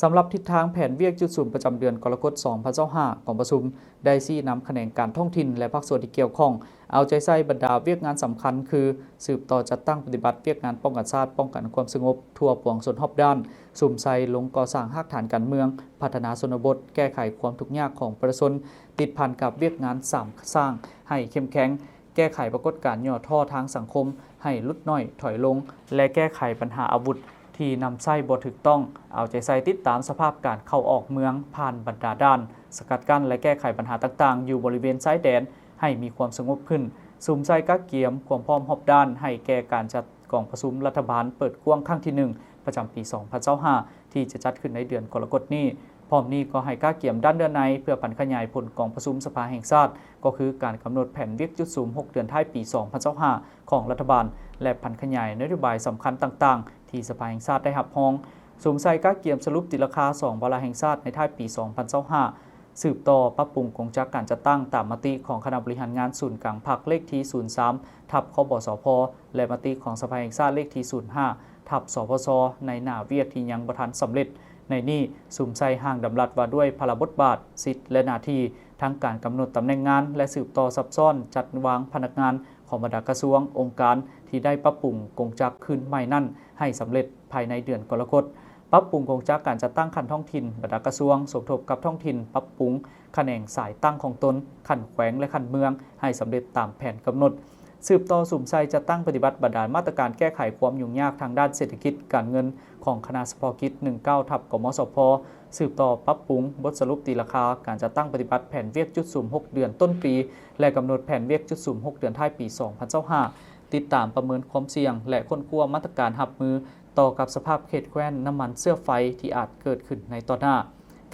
ສຳລັບທິດທາງແຜນວຽກຈຸດສຸມປະຈຳເດືອນກໍລະກົດ ສອງພັນຊາວຫ້າ ກອງປະຊຸມໄດ້ຊີ້ນຳຂະແໜງການທ້ອງຖິ່ນ ແລະ ພາກສ່ວນທີ່ກ່ຽວຂ້ອງ ເອົາໃຈໃສ່ບັນດາວຽກງານສຳຄັນ ຄື ສືບຕໍ່ຈັດຕັ້ງປະຕິບັດວຽກງານປ້ອງກັນຊາດ, ປ້ອງກັນຄວາມສະຫງົບທົ່ວປວງຊົນຮອບດ້ານ, ສຸມໃສ່ລົງກໍ່ສ້າງຮາກຖານການເມືອງ, ພັດທະນາຊົນນະບົດ, ແກ້ໄຂຄວາມທຸກຍາກຂອງປະຊາຊົນ, ຕິດພັນກັບວຽກງານສ້າງ ສ້າງໃຫ້ເຂັ້ມແຂງ, ແກ້ໄຂປາກົດການຫຍໍ້ທໍ້ທາງສັງຄົມໃຫ້ຫຼຸດໜ້ອຍຖອຍລົງ ແລະ ແກ້ໄຂບັນຫາອາວຸດທີ່ນຳໃຊ້ບໍ່ຖືກຕ້ອງ, ເອົາໃຈໃສ່ຕິດຕາມສະພາບການເຂົ້າອອກເມືອງຜ່ານບັນດາດ່ານ, ສະກັດກັ້ນ ແລະ ແກ້ໄຂບັນຫາຕ່າງໆຢູ່ບໍລິເວນຊາຍແດນໃຫ້ມີຄວາມສະຫງົບຂຶ້ນ, ສຸມໃສ່ກະກຽມຄວາມພ້ອມຮອບດ້ານໃຫ້ແກ່ການຈັດກອງປະຊຸມລັດຖະບານເປີດກວ້າງຄັ້ງທີໜຶ່ງ ປະຈຳປີສອງພັນຊາວຫ້າ ທີ່ຈະຈັດຂຶ້ນໃນເດືອນກໍລະກົດນີ້. ພ້ອມນີ້ກໍໃຫ້ກະກຽມດ້ານເນື້ອໃນເພື່ອຜັນຂະຫຍາຍຜົນກອງປະຊຸມສະພາແຫ່ງຊາດ, ກໍຄືການກຳນົດແຜນວຽກຈຸດສຸມຫົກເດືອນທ້າຍປີສອງພັນຊາວຫ້າຂອງລັດຖະບານ ແລະ ຜັນຂະຫຍາຍນະໂຍບາຍສຳຄັນຕ່າງໆ ທີ່ສະພາແຫ່ງຊາດໄດ້ຮັບຮອງ. ສຸມໃສ່ກະກຽມສະຫຼຸບຕີລາຄາສອງວາລະແຫ່ງຊາດໃນທ້າຍປີສອງພັນຊາວຫ້າ, ສືບຕໍ່ປັບປຸງກົງຈັກການຈັດຕັ້ງຕາມມະຕິຂອງຄະນະບໍລິຫານງານສູນກາງພັກເລກທີສູນສາມ ທັບ ຄບສພ ແລະ ມະຕິຂອງສະພາແຫ່ງຊາດເລກທີສູນຫ້າ ທັບ ສພຊ ໃນໜ້າວຽກທີ່ຍັງບໍ່ທັນສຳເລັດ. ໃນນີ້ ສຸມໃສ່ຮ່າງດຳລັດວ່າດ້ວຍພາລະບົດບາດ, ສິດ ແລະ ໜ້າທີ່, ທັງການກຳນົດຕຳແໜ່ງງານ ແລະ ສືບຕໍ່ຊັບຊ້ອນຈັດວາງພະນັກງານຂອງບັນດາກະຊວງ, ອົງການທີ່ໄດ້ປັບປຸງກົງຈັກຄືນໃໝ່ນັ້ນໃຫ້ສຳເລັດພາຍໃນເດືອນກໍລະກົດ. ປັບປຸງກົງຈັກການຈັດຕັ້ງຂັ້ນທ້ອງຖິ່ນ, ບັນດາກະຊວງ, ສົມທົບກັບທ້ອງຖິ່ນ, ປັບປຸງຂະແໜງສາຍຕັ້ງຂອງຕົນ, ຂັ້ນແຂວງ ແລະ ຂັ້ນເມືອງ ໃຫ້ສຳເລັດຕາມແຜນກຳນົດ. ສືບຕໍ່ສຸມໃສ່ຈັດຕັ້ງປະຕິບັດບັນດາມາດຕະການແກ້ໄຂຄວາມຫຍຸ້ງຍາກທາງດ້ານເສດຖະກິດການເງິນຂອງຄະນະສະເພາະກິດ ໜຶ່ງເກົ້າ ທັບ ກມສພ, ສືບຕໍ່ປັບປຸງບົດສະຫຼຸບຕີລາຄາການຈັດຕັ້ງປະຕິບັດແຜນວຽກຈຸດສຸມຫົກເດືອນຕົ້ນປີ ແລະ ກຳນົດແຜນວຽກຈຸດສຸມຫົກເດືອນທ້າຍປີສອງພັນຊາວຫ້າ, ຕິດຕາມປະເມີນຄວາມສ່ຽງ ແລະ ຄົ້ນຄວ້າມາດຕະການຮັບມືຕໍ່ກັບສະພາບເຂດແຄວ້ນນ້ຳມັນເຊື້ອໄຟທີ່ອາດເກີດຂຶ້ນໃນຕໍ່ໜ້າ.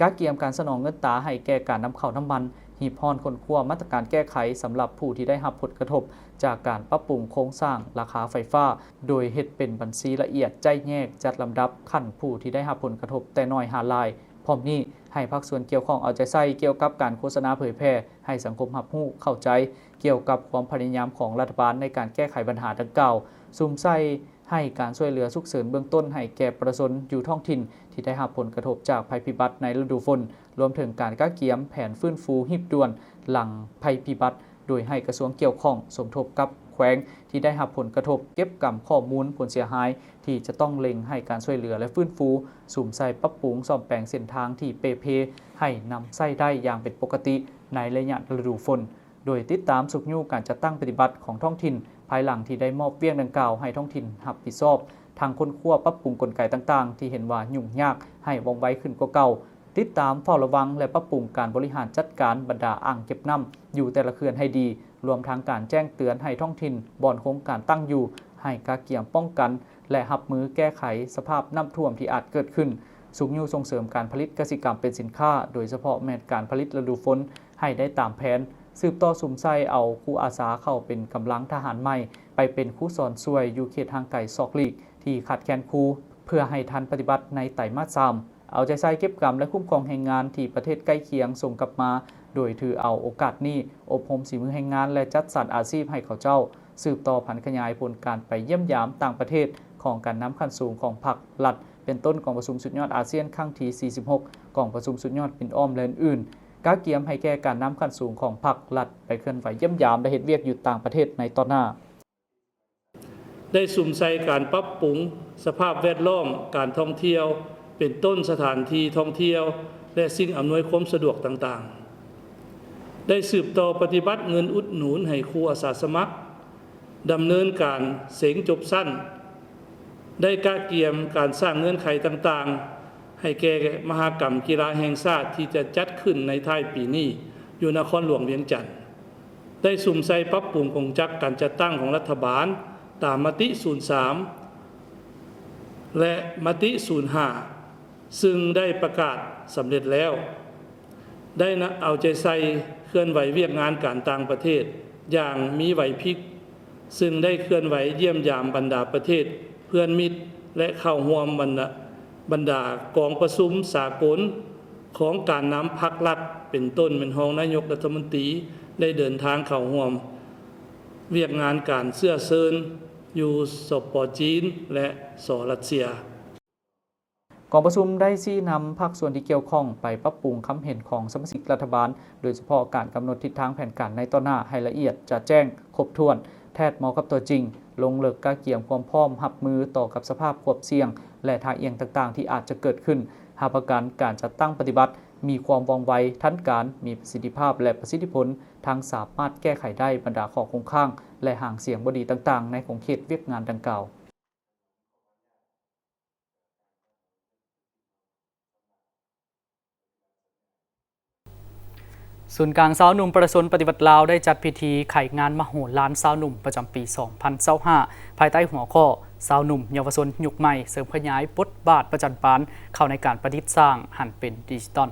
ກະກຽມການສະໜອງເງິນຕາໃຫ້ແກ່ການນຳເຂົ້ານ້ຳມັນ, ຮີບຮ້ອນຄົ້ນຄວ້າມາດຕະການແກ້ໄຂສຳລັບຜູ້ທີ່ໄດ້ຮັບຜົນກະທົບຈາກການປັບປຸງໂຄງສ້າງລາຄາໄຟຟ້າ, ໂດຍເຮັດເປັນບັນຊີລະອຽດ, ໄຈ້ແຍກ, ຈັດລຳດັບຂັ້ນຜູ້ທີ່ໄດ້ຮັບຜົນກະທົບແຕ່ໜ້ອຍຫາຫຼາຍ, ເພ ພ້ອມນີ້, ໃຫ້ພາກສ່ວນກ່ຽວຂ້ອງເອົາໃຈໃສ່ກ່ຽວກັບການໂຄສະນາເຜີຍແຜ່ໃຫ້ສັງຄົມຮັບຮູ້ເຂົ້າໃຈກ່ຽວກັບຄວາມພະຍາຍາມຂອງລັດຖະບານໃນການແກ້ໄຂບັນຫາດັ່ງກ່າວ, ສຸມໃສ່ໃຫ້ການຊ່ວຍເຫຼືອສຸກເສີນເບື້ອງຕົ້ນໃຫ້ແກ່ປະຊາຊົນຢູ່ທ້ອງຖິ່ນທີ່ໄດ້ຮັບຜົນກະທົບຈາກໄພພິບັດໃນລະດູຝົນ, ລວມເຖິງການກະກຽມແຜນຟື້ນຟູຮີບດ່ວນຫຼັງໄພພິບັດ, ໂດຍໃຫ້ກະຊວງກ່ຽວຂ້ອງສົມທົບກັບແຂວງທີ່ໄດ້ຮັບຜົນກະທົບ, ເກັບກຳຂໍ້ມູນຜົນເສຍຫາຍ ທີ່ຈະຕ້ອງເລັ່ງໃຫ້ການຊ່ວຍເຫຼືອ ແລະ ຟື້ນຟູ, ສຸມໃສ່ປັບປຸງສ້ອມແປງເສັ້ນທາງທີ່ເປ່ເພ ໃຫ້ນຳໃຊ້ໄດ້ຢ່າງເປັນປົກກະຕິໃນໄລຍະລະດູຝົນ, ໂດຍຕິດຕາມຊຸກຍູ້ການຈັດຕັ້ງປະຕິບັດຂອງທ້ອງຖິ່ນ ພາຍຫຼັງທີ່ໄດ້ມອບວຽກດັ່ງກ່າວໃຫ້ທ້ອງຖິ່ນຮັບຜິດຊອບ, ທັງຄົ້ນຄວ້າປັບປຸງກົນໄກຕ່າງໆທີ່ເຫັນວ່າຫຍຸ້ງຍາກໃຫ້ວ່ອງໄວຂຶ້ນກວ່າເກົ່າ, ຕິດຕາມເຝົ້າລະວັງ ແລະ ປັບປຸງການບໍລິຫານຈັດການບັນດາອ່າງເກັບນ້ຳຢູ່ແຕ່ລະເຂື່ອນໃຫ້ດີ, ລວມທັງການແຈ້ງເຕືອນໃຫ້ທ້ອງຖິ່ນບ່ອນໂຄງການຕັ້ງຢູ່ ໃຫ້ກະກຽມປ້ອງກັນ ແລະ ຮັບມືແກ້ໄຂສະພາບນ້ຳຖ້ວມທີ່ອາດເກີດຂຶ້ນ, ຊຸກຍູ້ສົ່ງເສີມການຜະລິດກະສິກຳເປັນສິນຄ້າ, ໂດຍສະເພາະແມ່ນການຜະລິດລະດູຝົນໃຫ້ໄດ້ຕາມແຜນ, ສືບຕໍ່ສຸມໃສ່ເອົາຄູອາສາເຂົ້າເປັນກຳລັງທະຫານໃໝ່ ໄປເປັນຄູສອນຊ່ວຍຢູ່ເຂດຫ່າງໄກສອກຫຼີກທີ່ຂາດແຄນຄູ ເພື່ອໃຫ້ທັນປະຕິບັດໃນໄຕມາດສາມ. ເອົາໃຈໃສ່ເກັບກຳ ແລະ ຄຸ້ມຄອງແຮງງານທີ່ປະເທດໃກ້ຄຽງສົ່ງກັບມາ, ໂດຍຖືເອົາໂອກາດນີ້ອົບຮົມສີມືແຮງງານ ແລະ ຈັດສັນອາຊີບໃຫ້ເຂົາເຈົ້າ, ສືບຕໍ່ຜັນຂະຫຍາຍຜົນການໄປຢ້ຽມຢາມຕ່າງປະເທດຂອງການນຳຂັ້ນສູງຂອງພັກລັດ, ເປັນຕົ້ນກອງປະຊຸມສຸດຍອດອາຊຽນຄັ້ງທີສີ່ສິບຫົກ, ກອງປະຊຸມສຸດຍອດປິ່ນອ້ອມ ແລະ ອື່ນໆ, ກະກຽມໃຫ້ແກ່ການນຳຂັ້ນສູງຂອງພັກລັດໄປເຄື່ອນໄຫວຢ້ຽມຢາມ ແລະ ເຮັດວຽກຢູ່ຕ່າງປະເທດໃນຕໍ່ໜ້າ. ໄດ້ສຸມໃສ່ການປັບປຸງສະພາບແວດລ້ອມການທ່ອງທ່ຽວ, ເປັນຕົ້ນສະຖານທີ່ທ່ອງທ່ຽວ ແລະ ສິ່ງອຳນວຍຄວາມສະດວກຕ່າງໆ. ໄດ້ສືບຕໍ່ປະຕິບັດເງິນອຸດໜູນໃຫ້ຄູອາສາສະໝັກ, ດຳເນີນການເສັງຈົບຊັ້ນ, ໄດ້ກະກຽມການສ້າງເງື່ອນໄຂຕ່າງໆ ໃຫ້ແກ່ມະຫະກຳກິລາແຫ່ງຊາດທີ່ຈະຈັດຂຶ້ນໃນທ້າຍປີນີ້ຢູ່ນະຄອນຫຼວງວຽງຈັນ. ໄດ້ສຸມໃສ່ປັບປຸງກົງຈັກການຈັດຕັ້ງຂອງລັດຖະບານຕາມມະຕິສູນສາມ ແລະ ມະຕິສູນຫ້າ ຊຶ່ງໄດ້ປະກາດສຳເລັດແລ້ວ. ໄດ້ນະ ເອົາໃຈໃສ່ເຄື່ອນໄຫວວຽກງານການຕ່າງປະເທດຢ່າງມີໄຫວພິບ, ຊຶ່ງໄດ້ເຄື່ອນໄຫວຢ້ຽມຢາມບັນດາປະເທດເພື່ອນມິດ ແລະ ເຂົ້າຮ່ວມບັນດາ ບັນດາກອງປະຊຸມສາກົນຂອງການນຳພັກລັດ, ເປັນຕົ້ນແມ່ນຮອງນາຍົກລັດຖະມົນຕີໄດ້ເດີນທາງເຂົ້າຮ່ວມວຽກງານການເຊື້ອເຊີນຢູ່ ສປ ຈີນ ແລະ ສ ຣັດເຊຍ. ກອງປະຊຸມໄດ້ຊີ້ນຳພາກສ່ວນທີ່ກ່ຽວຂ້ອງໄປປັບປຸງຄຳເຫັນຂອງສະມາຊິກລັດຖະບານ, ໂດຍສະເພາະການກຳນົດທິດທາງແຜນການໃນຕໍ່ໜ້າໃຫ້ລະອຽດຈະແຈ້ງ, ຄົບຖ້ວນ, ແທດເໝາະກັບຕົວຈິງ, ລົງເລິກກະກຽມຄວາມພ້ອມຮັບມືຕໍ່ກັບສະພາບຄວາມສ່ຽງ ແລະ ທ່າອ່ຽງຕ່າງໆທີ່ອາດຈະເກີດຂຶ້ນ, ຮັບປະກັນການຈັດຕັ້ງປະຕິບັດມີຄວາມວ່ອງໄວ, ທັນການ, ມີປະສິດທິພາບ ແລະ ປະສິດທິຜົນ, ທັງສາມາດແກ້ໄຂໄດ້ບັນດາຂໍ້ຄົງຄ້າງ ແລະ ຫາງສຽງບໍ່ດີຕ່າງໆໃນຂົງເຂດວຽກງານດັ່ງກ່າວ. ສູນກາງຊາວໜຸ່ມປະຊາຊົນປະຕິວັດລາວ ໄດ້ຈັດພິທີໄຂງານມະໂຫລານຊາວໜຸ່ມປະຈຳປີສອງພັນຊາວຫ້າ ພາຍໃຕ້ຫົວຂໍ້ ຊາວໜຸ່ມເຍົາວະຊົນຍຸກໃໝ່ ເສີມຂະຫຍາຍບົດບາດປະຈັນບານເຂົ້າໃນການປະດິດສ້າງຫັນເປັນດິຈິຕອນ.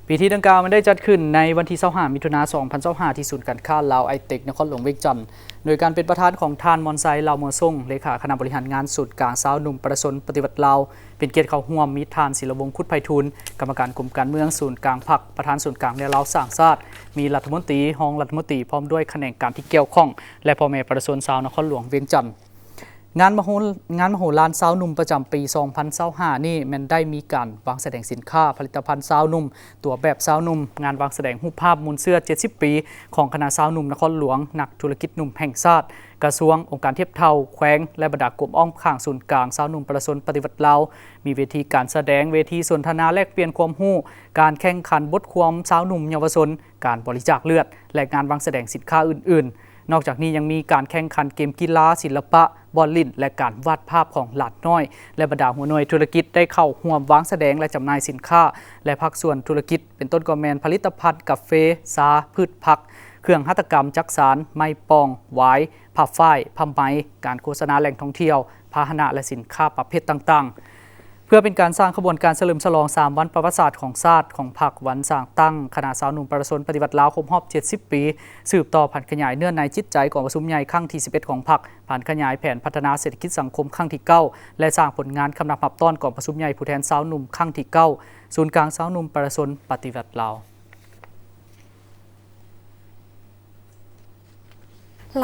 ພິທີດັ່ງກ່າວແມ່ນໄດ້ຈັດຂຶ້ນໃນວັນທີຊາວຫ້າ ມິຖຸນາ ສອງພັນຊາວຫ້າ ທີ່ສູນການຄ້າລາວໄອເຕັກ ນະຄອນຫຼວງວຽງຈັນ ໂດຍການເປັນປະທານຂອງທ່ານ ມອນໄຊ ລາວມົວຊົງ ເລຂາຄະນະບໍລິຫານງານສູນກາງຊາວໜຸ່ມປະຊາຊົນປະຕິວັດລາວ, ເປັນກຽດເຂົ້າຮ່ວມມີທ່ານ ສີລະວົງ ຄຸດໄພທູນ ກຳມະການກົມການເມືອງສູນກາງພັກ, ປະທານສູນກາງແນວລາວສ້າງຊາດ, ມີລັດຖະມົນຕີ, ຮອງລັດຖະມົນຕີ ພ້ອມດ້ວຍຂະແໜງການທີ່ກ່ຽວຂ້ອງ ແລະ ພໍ່ແມ່ປະຊາຊົນຊາວນະຄອນຫຼວງວຽງຈັນ. ງານມະໂຫ ງານມະໂຫລານຊາວໜຸ່ມປະຈຳປີສອງພັນຊາວຫ້ານີ້ ແມ່ນໄດ້ມີການວາງສະແດງສິນຄ້າ, ຜະລິດຕະພັນຊາວໜຸ່ມ, ຕົວແບບຊາວໜຸ່ມ, ງານວາງສະແດງຮູບພາບມູນເຊື້ອເຈັດສິບປີຂອງຄະນະຊາວໜຸ່ມນະຄອນຫຼວງ, ນັກທຸລະກິດໜຸ່ມແຫ່ງຊາດ, ກະຊວງ, ອົງການທຽບເທົ່າ, ແຂວງ ແລະ ບັນດາກົມອ້ອມຂ້າງສູນກາງຊາວໜຸ່ມປະຊາຊົນປະຕິວັດລາວ, ມີເວທີການສະແດງ, ເວທີສົນທະນາແລກປ່ຽນຄວາມຮູ້, ການແຂ່ງຂັນບົດຄວາມຊາວໜຸ່ມເຍົາວະຊົນ, ການບໍລິຈາກເລືອດ ແລະ ງານວາງສະແດງສິນຄ້າອື່ນໆ. ນອກຈາກນີ້ຍັງມີການແຂ່ງຂັນເກມກິລາ, ສິລະປະ, ບ່ອນຫຼິ້ນ ແລະ ການວາດພາບຂອງຫຼານນ້ອຍ ແລະ ບັນດາຫົວໜ່ວຍທຸລະກິດໄດ້ເຂົ້າຮ່ວມວາງສະແດງ ແລະ ຈຳໜ່າຍສິນຄ້າ ແລະ ພາກສ່ວນທຸລະກິດ ເປັນຕົ້ນກໍແມ່ນຜະລິດຕະພັນກາເຟ, ຊາ, ພືດຜັກ, ເຄື່ອງຫັດຖະກຳຈັກສານ, ໄມ້ປ່ອງ, ຫວາຍ, ຜ້າຝ້າຍ, ຜ້າໄໝ, ການໂຄສະນາແຫຼ່ງທ່ອງທ່ຽວ, ພາຫະນະ ແລະ ສິນຄ້າປະເພດຕ່າງໆ. ເພື່ອເປັນການສ້າງຂະບວນການສະເຫຼີມສະຫຼອງສາມວັນປະຫວັດສາດຂອງຊາດຂອງພັກ ວັນສ້າງຕັ້ງຄະນະຊາວໜຸ່ມປະຊາຊົນປະຕິວັດລາວຄົບຮອບເຈັດສິບປີ ສືບຕໍ່ຜັນຂະຫຍາຍເນື້ອໃນຈິດໃຈກອງປະຊຸມໃຫຍ່ຄັ້ງທີສິບເອັດຂອງພັກ, ຜັນຂະຫຍາຍແຜນພັດທະນາເສດຖະກິດສັງຄົມຄັ້ງທີເກົ້າ ແລະ ສ້າງຜົນງານຄຳນັບຮັບຕ້ອນກອງປະຊຸມໃຫຍ່ຜູ້ແທນຊາວໜຸ່ມຄັ້ງທີເກົ້າ ສູນກາງຊາວໜຸ່ມປະຊາຊົນປະຕິວັດລາວ.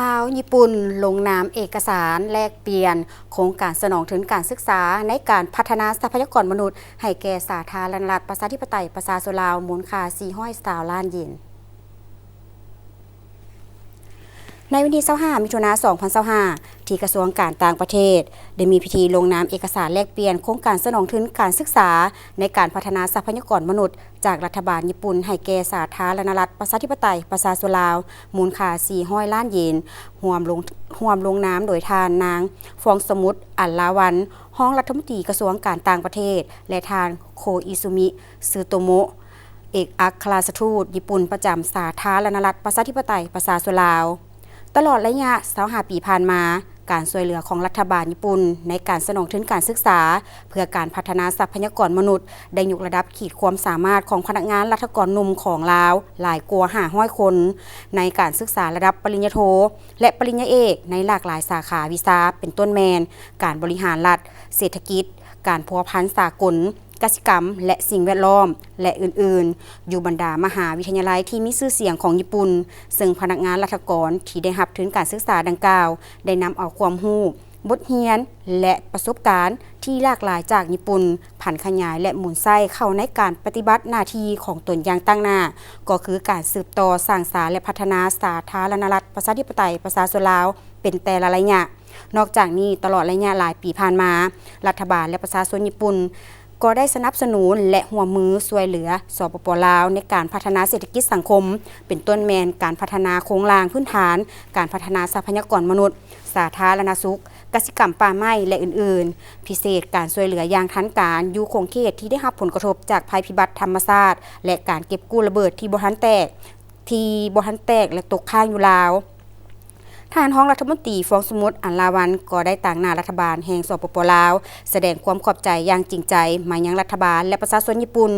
ລາວຍີ່ປຸ່ນລົງນາມເອກະສານແລກປ່ຽນໂຄງການສະໜອງທຶນການສຶກສາໃນການພັດທະນາຊັບພະຍາກອນມະນຸດໃຫ້ແກ່ສາທາລະນະລັດປະຊາທິປະໄຕປະຊາຊົນລາວ ມູນຄ່າສີ່ຮ້ອຍຊາວລ້ານເຢນ. ໃນວັນທີຊາວຫ້າ ມິຖຸນາ ສອງພັນຊາວຫ້າ ທີ່ກະຊວງການຕ່າງປະເທດ ໄດ້ມີພິທີລົງນາມເອກະສານແລກປ່ຽນໂຄງການສະໜອງທຶນການສຶກສາໃນການພັດທະນາຊັບພະຍາກອນມະນຸດ ຈາກລັດຖະບານຍີ່ປຸ່ນໃຫ້ແກ່ສາທາລະນະລັດປະຊາທິປະໄຕປະຊາຊົນລາວ ມູນຄ່າສີ່ຮ້ອຍລ້ານເຢນ, ຮ່ວມລົງ, ຮ່ວມລົງນາມໂດຍທ່ານນາງ ຟອງສະໝຸດ ອັນລາວັນ ຮອງລັດຖະມົນຕີກະຊວງການຕ່າງປະເທດ ແລະ ທ່ານ ໂຄອິຊູມິ ຊືໂຕໂມະ ເອກອັກຄະລັດຖະທູດຍີ່ປຸ່ນປະຈຳສາທາລະນະລັດປະຊາທິປະໄຕປະຊາຊົນລາວ. ຕະຫຼອດໄລຍະຊາວຫ້າປີຜ່ານມາ, ການຊ່ວຍເຫຼືອຂອງລັດຖະບານຍີ່ປຸ່ນໃນການສະໜອງທຶນການສຶກສາເພື່ອການພັດທະນາຊັບພະຍາກອນມະນຸດ ໄດ້ຍົກລະດັບຂີດຄວາມສາມາດຂອງພະນັກງານລັດຖະກອນໜຸ່ມຂອງລາວຫຼາຍກວ່າຫ້າຮ້ອຍຄົນ ໃນການສຶກສາລະດັບປະລິນຍາໂທ ແລະ ປະລິນຍາເອກໃນຫຼາກຫຼາຍສາຂາວິຊາ ເປັນຕົ້ນແມ່ນ ການບໍລິຫານລັດ, ເສດຖະກິດ, ການພົວພັນສາກົນ, ກະສິກຳ ແລະ ສິ່ງແວດລ້ອມ ແລະ ອື່ນໆ ຢູ່ບັນດາມະຫາວິທະຍາໄລທີ່ມີຊື່ສຽງຂອງຍີ່ປຸ່ນ, ເຊິ່ງພະນັກງານລັດຖະກອນທີ່ໄດ້ຮັບທຶນການສຶກສາດັ່ງກ່າວ ໄດ້ນຳເອົາຄວາມຮູ້, ບົດຮຽນ ແລະ ປະສົບການທີ່ຫຼາກຫຼາຍຈາກຍີ່ປຸ່ນ ຜັນຂະຫຍາຍ ແລະ ໝູນໃຊ້ເຂົ້າໃນການປະຕິບັດໜ້າທີ່ຂອງຕົນຢ່າງຕັ້ງໜ້າ, ກໍຄືການສືບຕໍ່ສ້າງສາ ແລະ ພັດທະນາສາທາລະນະລັດປະຊາທິປະໄຕປະຊາຊົນລາວເປັນແຕ່ລະໄລຍະ. ນອກຈາກນີ້, ຕະຫຼອດໄລຍະຫຼາຍປີຜ່ານມາ, ລັດຖະບານ ແລະ ປະຊາຊົນຍີ່ປຸ່ນ ກໍໄດ້ສະໜັບສະໜູນ ແລະ ຮ່ວມມືຊ່ວຍເຫຼືອ ສປປ ລາວ ໃນການພັດທະນາເສດຖະກິດສັງຄົມ, ເປັນຕົ້ນແມ່ນການພັດທະນາໂຄງລ່າງພື້ນຖານ, ການພັດທະນາຊັບພະຍາກອນມະນຸດ, ສາທາລະນະສຸກ, ກະສິກຳ, ປ່າໄມ້ ແລະ ອື່ນໆ, ພິເສດການຊ່ວຍເຫຼືອຢ່າງທັນການຢູ່ຂົງເຂດທີ່ໄດ້ຮັບຜົນກະທົບຈາກໄພພິບັດທຳມະຊາດ ແລະ ການເກັບກູ້ລະເບີດທີ່ບໍ່ທັນແຕກ, ທີ່ບໍ່ທັນແຕກ ແລະ ຕົກຄ້າງຢູ່ລາວ. ທ່ານຮອງລັດຖະມົນຕີ ຟອງສະໝຸດ ອັນລາວັນ ກໍໄດ້ຕາງໜ້າລັດຖະບານແຫ່ງ ສປປ ລາວ ສະແດງຄວາມຂອບໃຈຢ່າງຈິງໃຈມາຍັງລັດຖະບານ ແລະ ປະຊາຊົນຍີ່ປຸ່ນ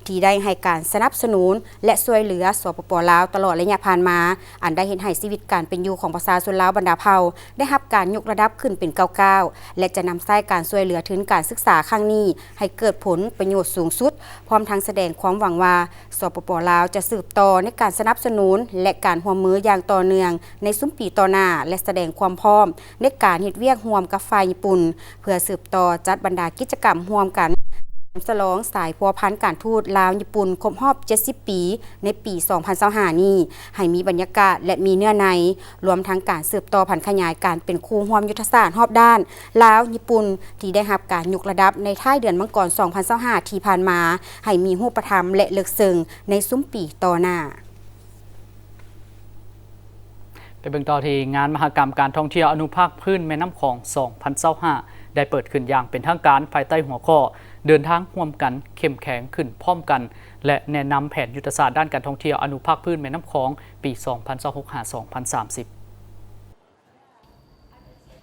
ທີ່ໄດ້ໃຫ້ການສະໜັບສະໜູນ ແລະ ຊ່ວຍເຫຼືອ ສປປ ລາວ ຕະຫຼອດໄລຍະຜ່ານມາ, ອັນໄດ້ເຮັດໃຫ້ຊີວິດການເປັນຢູ່ຂອງປະຊາຊົນລາວບັນດາເຜົ່າ ໄດ້ຮັບການຍົກລະດັບຂຶ້ນເປັນກ້າວໆ ແລະ ຈະນຳໃຊ້ການຊ່ວຍເຫຼືອທຶນການສຶກສາຄັ້ງນີ້ໃຫ້ເກີດຜົນປະໂຫຍດສູງສຸດ, ພ້ອມທັງສະແດງຄວາມຫວັງວ່າ ສປປ ລາວ ຈະສືບຕໍ່ໃນການສະໜັບສະໜູນ ແລະ ການຮ່ວມມືຢ່າງຕໍ່ເນື່ອງໃນຊຸມປີຕໍ່ໜ້າ ແລະ ສະແດງຄວາມພ້ອມໃນການເຮັດວຽກຮ່ວມກັບຝ່າຍຍີ່ປຸ່ນ ເພື່ອສືບຕໍ່ຈັດບັນດາກິດຈະກຳຮ່ວມກັນ ສະຫຼອງສາຍພົວພັນການທູດລາວຍີ່ປຸ່ນຄົບຮອບເຈັດສິບປີ ໃນປີສອງພັນຊາວຫ້ານີ້ ໃຫ້ມີບັນຍາກາດ ແລະ ມີເນື້ອໃນ, ລວມທັງການສືບຕໍ່ຜັນຂະຫຍາຍການເປັນຄູ່ຮ່ວມຍຸດທະສາດຮອບດ້ານລາວ-ຍີ່ປຸ່ນ ທີ່ໄດ້ຮັບການຍົກລະດັບໃນທ້າຍເດືອນມັງກອນສອງພັນຊາວຫ້າທີ່ຜ່ານມາ ໃຫ້ມີຮູບປະທຳ ແລະ ເລິກເຊິ່ງໃນຊຸມປີຕໍ່ໜ້າ. ໄປເບິ່ງຕໍ່ທີ່ງານມະຫະກຳການທ່ອງທ່ຽວອະນຸພາກພື້ນແມ່ນ້ຳຂອງສອງພັນຊາວຫ້າ ໄດ້ເປີດຂຶ້ນຢ່າງເປັນທາງການ ພາຍໃຕ້ຫົວຂໍ້ ເດີນທາງຮ່ວມກັນ ເຂັ້ມແຂງຂຶ້ນພ້ອມກັນ ແລະ ແນະນຳແຜນຍຸດທະສາດດ້ານການທ່ອງທ່ຽວອະນຸພາກພື້ນແມ່ນ້ຳຂອງ ປີສອງພັນຊາວຫົກ ຫາ ສອງພັນສາມສິບ.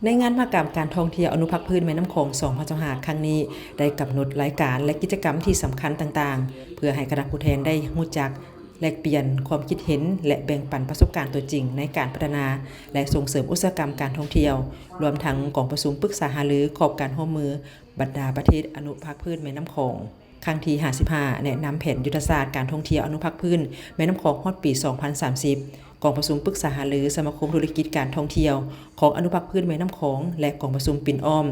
ໃນງານມະຫະກຳການທ່ອງທ່ຽວອະນຸພາກພື້ນແມ່ນ້ຳຂອງສອງພັນຊາວຫ້າຄັ້ງນີ້ ໄດ້ກຳນົດລາຍການ ແລະ ກິດຈະກຳທີ່ສຳຄັນຕ່າງໆ ເພື່ອໃຫ້ຄະນະຜູ້ແທນໄດ້ຮູ້ຈັກ ແລກປ່ຽນຄວາມຄິດເຫັນ ແລະ ແບ່ງປັນປະສົບການຕົວຈິງໃນການພັດທະນາ ແລະ ສົ່ງເສີມອຸດສາຫະກຳການທ່ອງທ່ຽວ, ລວມທັງກອງປະຊຸມປຶກສາຫາລືຂອບການຮ່ວມມືບັນດາປະເທດອະນຸພາກພື້ນແມ່ນ້ຳຂອງ. ຄັ້ງທີຫ້າສິບຫ້າ ແນະນຳແຜນຍຸດທະສາດການທ່ອງທ່ຽວອະນຸພາກພື້ນແມ່ນ້ຳຂອງຮອດປີສອງພັນສາມສິບ, ກອງປະຊຸມປຶກສາຫາລືສະມາຄົມທຸລະກິດການທ່ອງທ່ຽວຂອງອະນຸພາກພື້ນແມ່ນ້ຳຂອງ ແລະ ກອງປະຊຸມປິ່ນອ້ອມ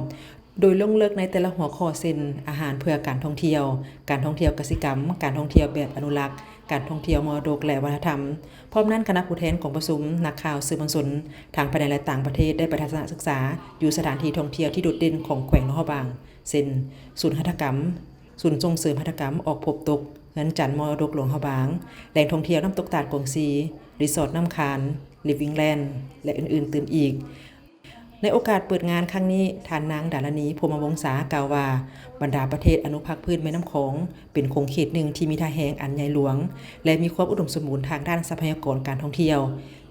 ໂດຍລົງເລິກໃນແຕ່ລະຫົວຂໍ້ ເຊັ່ນ ອາຫານເພື່ອການທ່ອງທ່ຽວ, ການທ່ອງທ່ຽວກະສິກຳ, ການທ່ອງທ່ຽວແບບອະນຸລັກ, ການທ່ອງທ່ຽວມໍລະດົກ ແລະ ວັດທະນະທຳ. ພ້ອມນັ້ນ, ຄະນະຜູ້ແທນກອງປະຊຸມ, ນັກຂ່າວ, ສື່ມວນຊົນ ທັງພາຍໃນ ແລະ ຕ່າງປະເທດ ໄດ້ໄປທັດສະນະສຶກສາຢູ່ສະຖານທີ່ທ່ອງທ່ຽວທີ່ໂດດເດັ່ນຂອງແຂວງຫຼວງພະບາງ ເຊັ່ນ ສູນຫັດຖະກຳ, ສູນສົ່ງເສີມຫັດຖະກຳອອກພົບຕົກ, ເຮືອນຈັນມໍລະດົກຫຼວງພະບາງ, ແຫຼ່ງທ່ອງທ່ຽວນ້ຳຕົກຕາດກວາງຊີ, ຣີສອດນ້ຳຄານ, ລິບວິງແລນ ແລະ ອື່ນໆຕື່ມອີກ. ໃນໂອກາດເປີດງານຄັ້ງນີ້, ທ່ານນາງ ດາລະນີ ພົມມະວົງສາ ກ່າວວ່າ ບັນດາປະເທດອະນຸພາກພື້ນແມ່ນ້ຳຂອງ ເປັນຂົງເຂດໜຶ່ງທີ່ມີທ່າແຮງອັນໃຫຍ່ຫຼວງ ແລະ ມີຄວາມອຸດົມສົມບູນທາງດ້ານຊັບພະຍາກອນການທ່ອງທ່ຽວ.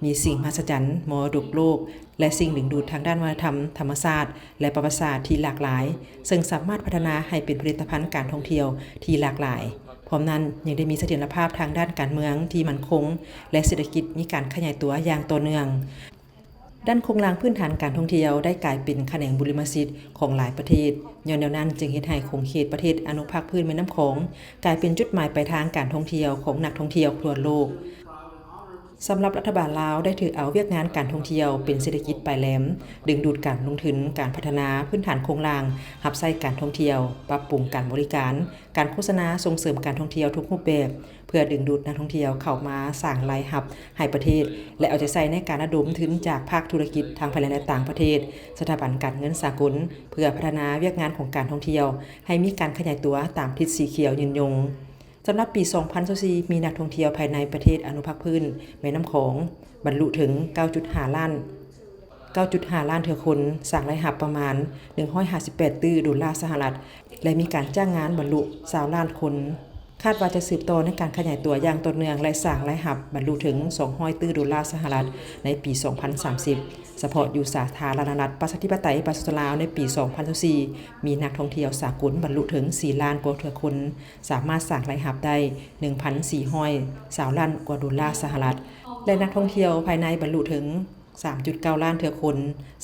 ມີສິ່ງມະຫັດສະຈັນ, ມໍລະດົກໂລກ ແລະ ສິ່ງດຶງດູດທາງດ້ານວັດທະນະທຳ, ທຳມະຊາດ ແລະ ປະຫວັດສາດທີ່ຫຼາກຫຼາຍ, ເຊິ່ງສາມາດພັດທະນາໃຫ້ເປັນຜະລິດຕະພັນການທ່ອງທ່ຽວທີ່ຫຼາກຫຼາຍ. ພ້ອມນັ້ນ, ຍັງໄດ້ມີສະຖຽນລະພາບທາງດ້ານການເມືອງທີ່ໝັ້ນຄົງ ແລະ ເສດຖະກິດມີການຂະຫຍາຍຕົວຢ່າງຕໍ່ເນື່ອງ. ດ້ານໂຄງລ່າງພື້ນຖານການທ່ອງທ່ຽວໄດ້ກາຍເປັນຂະແໜງບຸລິມະສິດຂອງຫຼາຍປະເທດ. ຍ້ອນແນວນັ້ນຈຶ່ງເຮັດໃຫ້ຂົງເຂດປະເທດອະນຸພາກພື້ນແມ່ນ້ຳຂອງ ກາຍເປັນຈຸດໝາຍປາຍທາງການທ່ອງທ່ຽວຂອງນັກທ່ອງທ່ຽວທົ່ວໂລກ. ສຳລັບລັດຖະບານລາວໄດ້ຖືເອົາວຽກງານການທ່ອງທ່ຽວເປັນເສດຖະກິດປາຍແຫຼມ, ດຶງດູດການລົງທຶນ, ການພັດທະນາພື້ນຖານໂຄງລ່າງ, ຮັບໃຊ້ການທ່ອງທ່ຽວ, ປັບປຸງການບໍລິການ, ການໂຄສະນາ, ສົ່ງເສີມການທ່ອງທ່ຽວທຸກຮູບແບບ ເພື່ອດຶງດູດນັກທ່ອງທ່ຽວເຂົ້າມາສ້າງລາຍຮັບໃຫ້ປະເທດ ແລະ ເອົາໃຈໃສ່ໃນການລະດົມທຶນຈາກພາກທຸລະກິດທັງພາຍໃນ ແລະ ຕ່າງປະເທດ, ສະຖາບັນການເງິນສາກົນ ເພື່ອພັດທະນາວຽກງານຂອງການທ່ອງທ່ຽວໃຫ້ມີການຂະຫຍາຍຕົວຕາມທິດສີຂຽວຍືນຍົງ. ສຳລັບປີສອງພັນຊາວສີ່ ມີນັກທ່ອງທ່ຽວພາຍໃນປະເທດອະນຸພາກພື້ນແມ່ນ້ຳຂອງບັນລຸເຖິງເກົ້າຈຸດຫ້າລ້ານ ເກົ້າຈຸດຫ້າລ້ານເທື່ອຄົນ, ສ້າງລາຍຮັບປະມານໜຶ່ງຮ້ອຍຫ້າສິບແປດຕື້ໂດລາສະຫະລັດ ແລະ ມີການຈ້າງງານບັນລຸຊາວລ້ານຄົນ. ຄາດວ່າຈະສືບຕໍ່ໃນການຂະຫຍາຍຕົວຢ່າງຕໍ່ເນື່ອງ ແລະ ສ້າງລາຍຮັບບັນລຸເຖິງສອງຮ້ອຍຕື້ໂດລາສະຫະລັດໃນປີສອງພັນສາມສິບ. ສະເພາະຢູ່ສາທາລະນະລັດປະຊາທິປະໄຕປະຊາຊົນລາວ ໃນປີສອງພັນຊາວສີ່ ມີນັກທ່ອງທ່ຽວສາກົນບັນລຸເຖິງສີ່ລ້ານກວ່າເທື່ອຄົນ, ສາມາດສ້າງລາຍຮັບໄດ້ໜຶ່ງພັນສີ່ຮ້ອຍຊາວລ້ານກວ່າໂດລາສະຫະລັດ ແລະ ນັກທ່ອງທ່ຽວພາຍໃນບັນລຸເຖິງ ສາມຈຸດເກົ້າລ້ານເທື່ອຄົນ,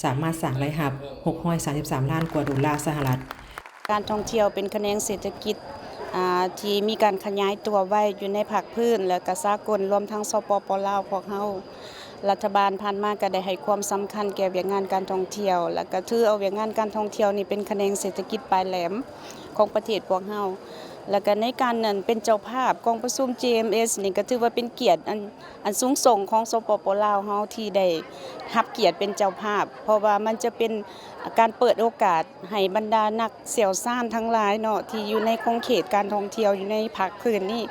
ສາມາດສ້າງລາຍຮັບຫົກຮ້ອຍສາມສິບສາມລ້ານກວ່າໂດລາສະຫະລັດ. ການທ່ອງທ່ຽວເປັນຂະແໜງເສດຖະກິດ ອາ ທີ່ມີການຂະຫຍາຍຕົວໄວຢູ່ໃນພາກພື້ນ ແລະ ກະສາກົນ ລວມທັງ ສປປ ລາວ ພວກເຮົາ. ລັດຖະບານຜ່ານມາກະໄດ້ໃຫ້ຄວາມສຳຄັນແກ່ວຽກງານການທ່ອງທ່ຽວ ແລະ ກະຖືເອົາວຽກງານການທ່ອງທ່ຽວນີ້ເປັນຂະແໜງເສດຖະກິດປາຍແຫຼມຂອງປະເທດພວກເຮົາ. ແລະ ກະໃນການນັ້ນເປັນເຈົ້າພາບກອງປະຊຸມ GMS ນີ້ ກະຖືວ່າເປັນກຽດອັນ ອັນສູງສົ່ງຂອງ ສປປ ລາວ ເຮົາທີ່ໄດ້ຮັບກຽດເປັນເຈົ້າພາບ, ເພາະວ່າມັນຈະເປັນການເປີດໂອກາດໃຫ້ບັນດານັກຊ່ຽວຊານທັງຫຼາຍເນາະ ທີ່ຢູ່ໃນຂົງເຂດການທ່ອງທ່ຽວຢູ່ໃນພາກພື້ນນີ້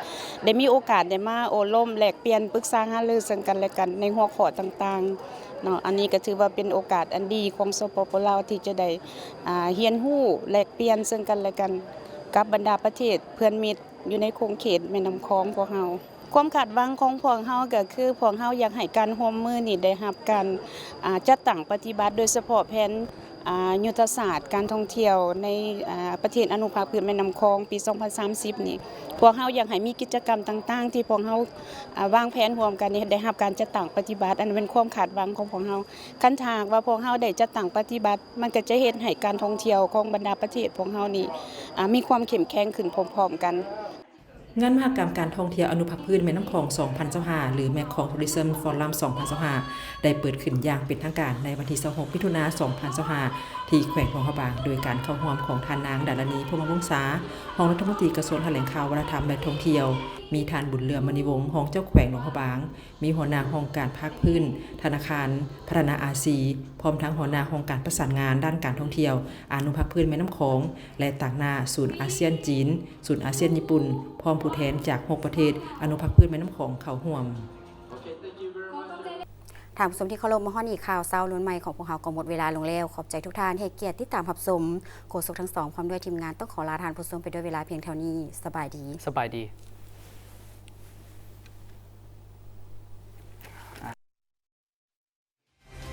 ໄດ້ມີໂອກາດໄດ້ມາໂອ້ລົມແລກປ່ຽນປຶກສາຫາລືເຊິ່ງກັນແລະກັນໃນຫົວຂໍ້ຕ່າງໆເນາະ. ອັນນີ້ກໍຖືວ່າເປັນໂອກາດອັນດີຂອງ ສປປ ລາວ ທີ່ຈະໄດ້ ອ່າ ຮຽນຮູ້ແລກປ່ຽນເຊິ່ງກັນແລະກັນກັບບັນດາປະເທດເພື່ອນມິດ ຢູ່ໃນຂົງເຂດແມ່ນ້ຳຂອງພວກເຮົາ. ຄວາມຄາດຫວັງຂອງພວກເຮົາກໍຄື ພວກເຮົາຢາກໃຫ້ການຮ່ວມມືນີ້ໄດ້ຮັບການ ອ່າ ຈັດຕັ້ງປະຕິບັດ, ໂດຍສະເພາະແຜນ ອ່າ ຍຸດທະສາດການທ່ອງທ່ຽວໃນ ອ່າ ປະເທດອະນຸພາກພື້ນແມ່ນ້ຳຂອງປີສອງພັນສາມສິບນີ້ ພວກເຮົາຢາກໃຫ້ມີກິດຈະກຳຕ່າງໆທີ່ພວກເຮົາ ອ່າ ວາງແຜນຮ່ວມກັນນີ້ໄດ້ຮັບການຈັດຕັ້ງປະຕິບັດ. ອັນນັ້ນເປັນຄວາມຄາດຫວັງຂອງພວກເຮົາ. ຄັນຖ້າຫາກວ່າພວກເຮົາໄດ້ຈັດຕັ້ງປະຕິບັດ ມັນກໍຈະເຮັດໃຫ້ການທ່ອງທ່ຽວຂອງບັນດາປະເທດພວກເຮົານີ້ ອ່າ ມີຄວາມເຂັ້ມແຂງຂຶ້ນພ້ອມໆກັນ. ງານມະຫະກຳການທ່ອງທ່ຽວອະນຸພາກພື້ນແມ່ນ້ຳຂອງສອງພັນຊາວຫ້າ ຫຼື Mekong Tourism Forum ສອງພັນຊາວຫ້າ ໄດ້ເປີດຂຶ້ນຢ່າງເປັນທາງການໃນວັນທີຊາວຫົກ ມິຖຸນາ ສອງພັນຊາວຫ້າ ທີ່ແຂວງຫຼວງພະບາງ ໂດຍການເຂົ້າຮ່ວມຂອງທ່ານນາງ ດາລານີ ພົມມະວົງສາ ຮອງລັດຖະມົນຕີກະຊວງຖະແຫຼງຂ່າວ ວັດທະນະທຳ ແລະ ທ່ອງທ່ຽວ, ມີທ່ານ ບຸນເຫຼືອມ ມະນີວົງ ຮອງເຈົ້າແຂວງຫຼວງພະບາງ, ມີຫົວໜ້າຫ້ອງການພາກພື້ນ, ທະນາຄານພັດທະນາອາຊີ, ພ້ອມທັງຫົວໜ້າຫ້ອງການປະສານງານດ້ານການທ່ອງທ່ຽວອະນຸພາກພື້ນແມ່ນ້ຳຂອງ ແລະ ຕາງໜ້າສູນອາຊຽນຈີນ, ສູນອາຊຽນຍີ່ປຸ່ນ, ພ້ອມຜູ້ແທນຈາກຫົກປະເທດອະນຸພາກພື້ນແມ່ນ້ຳຂອງເຂົ້າຮ່ວມ. ທ່ານຜູ້ຊົມທີ່ເຄົາລົບ, ມາຮອດນີ້ຂ່າວເຊົ້າລຸ້ນໃໝ່ຂອງພວກເຮົາກໍໝົດເວລາລົງແລ້ວ. ຂອບໃຈທຸກທ່ານໃຫ້ກຽດຕິດຕາມຮັບຊົມ. ໂຄສົກທັງສອງ ພ້ອມດ້ວຍທີມງານ ຕ້ອງຂໍລາທ່ານຜູ້ຊົມໄປດ້ວຍເວລາພຽງເທົ່ານີ້. ສະບາຍດີ. ສະບາຍດີ.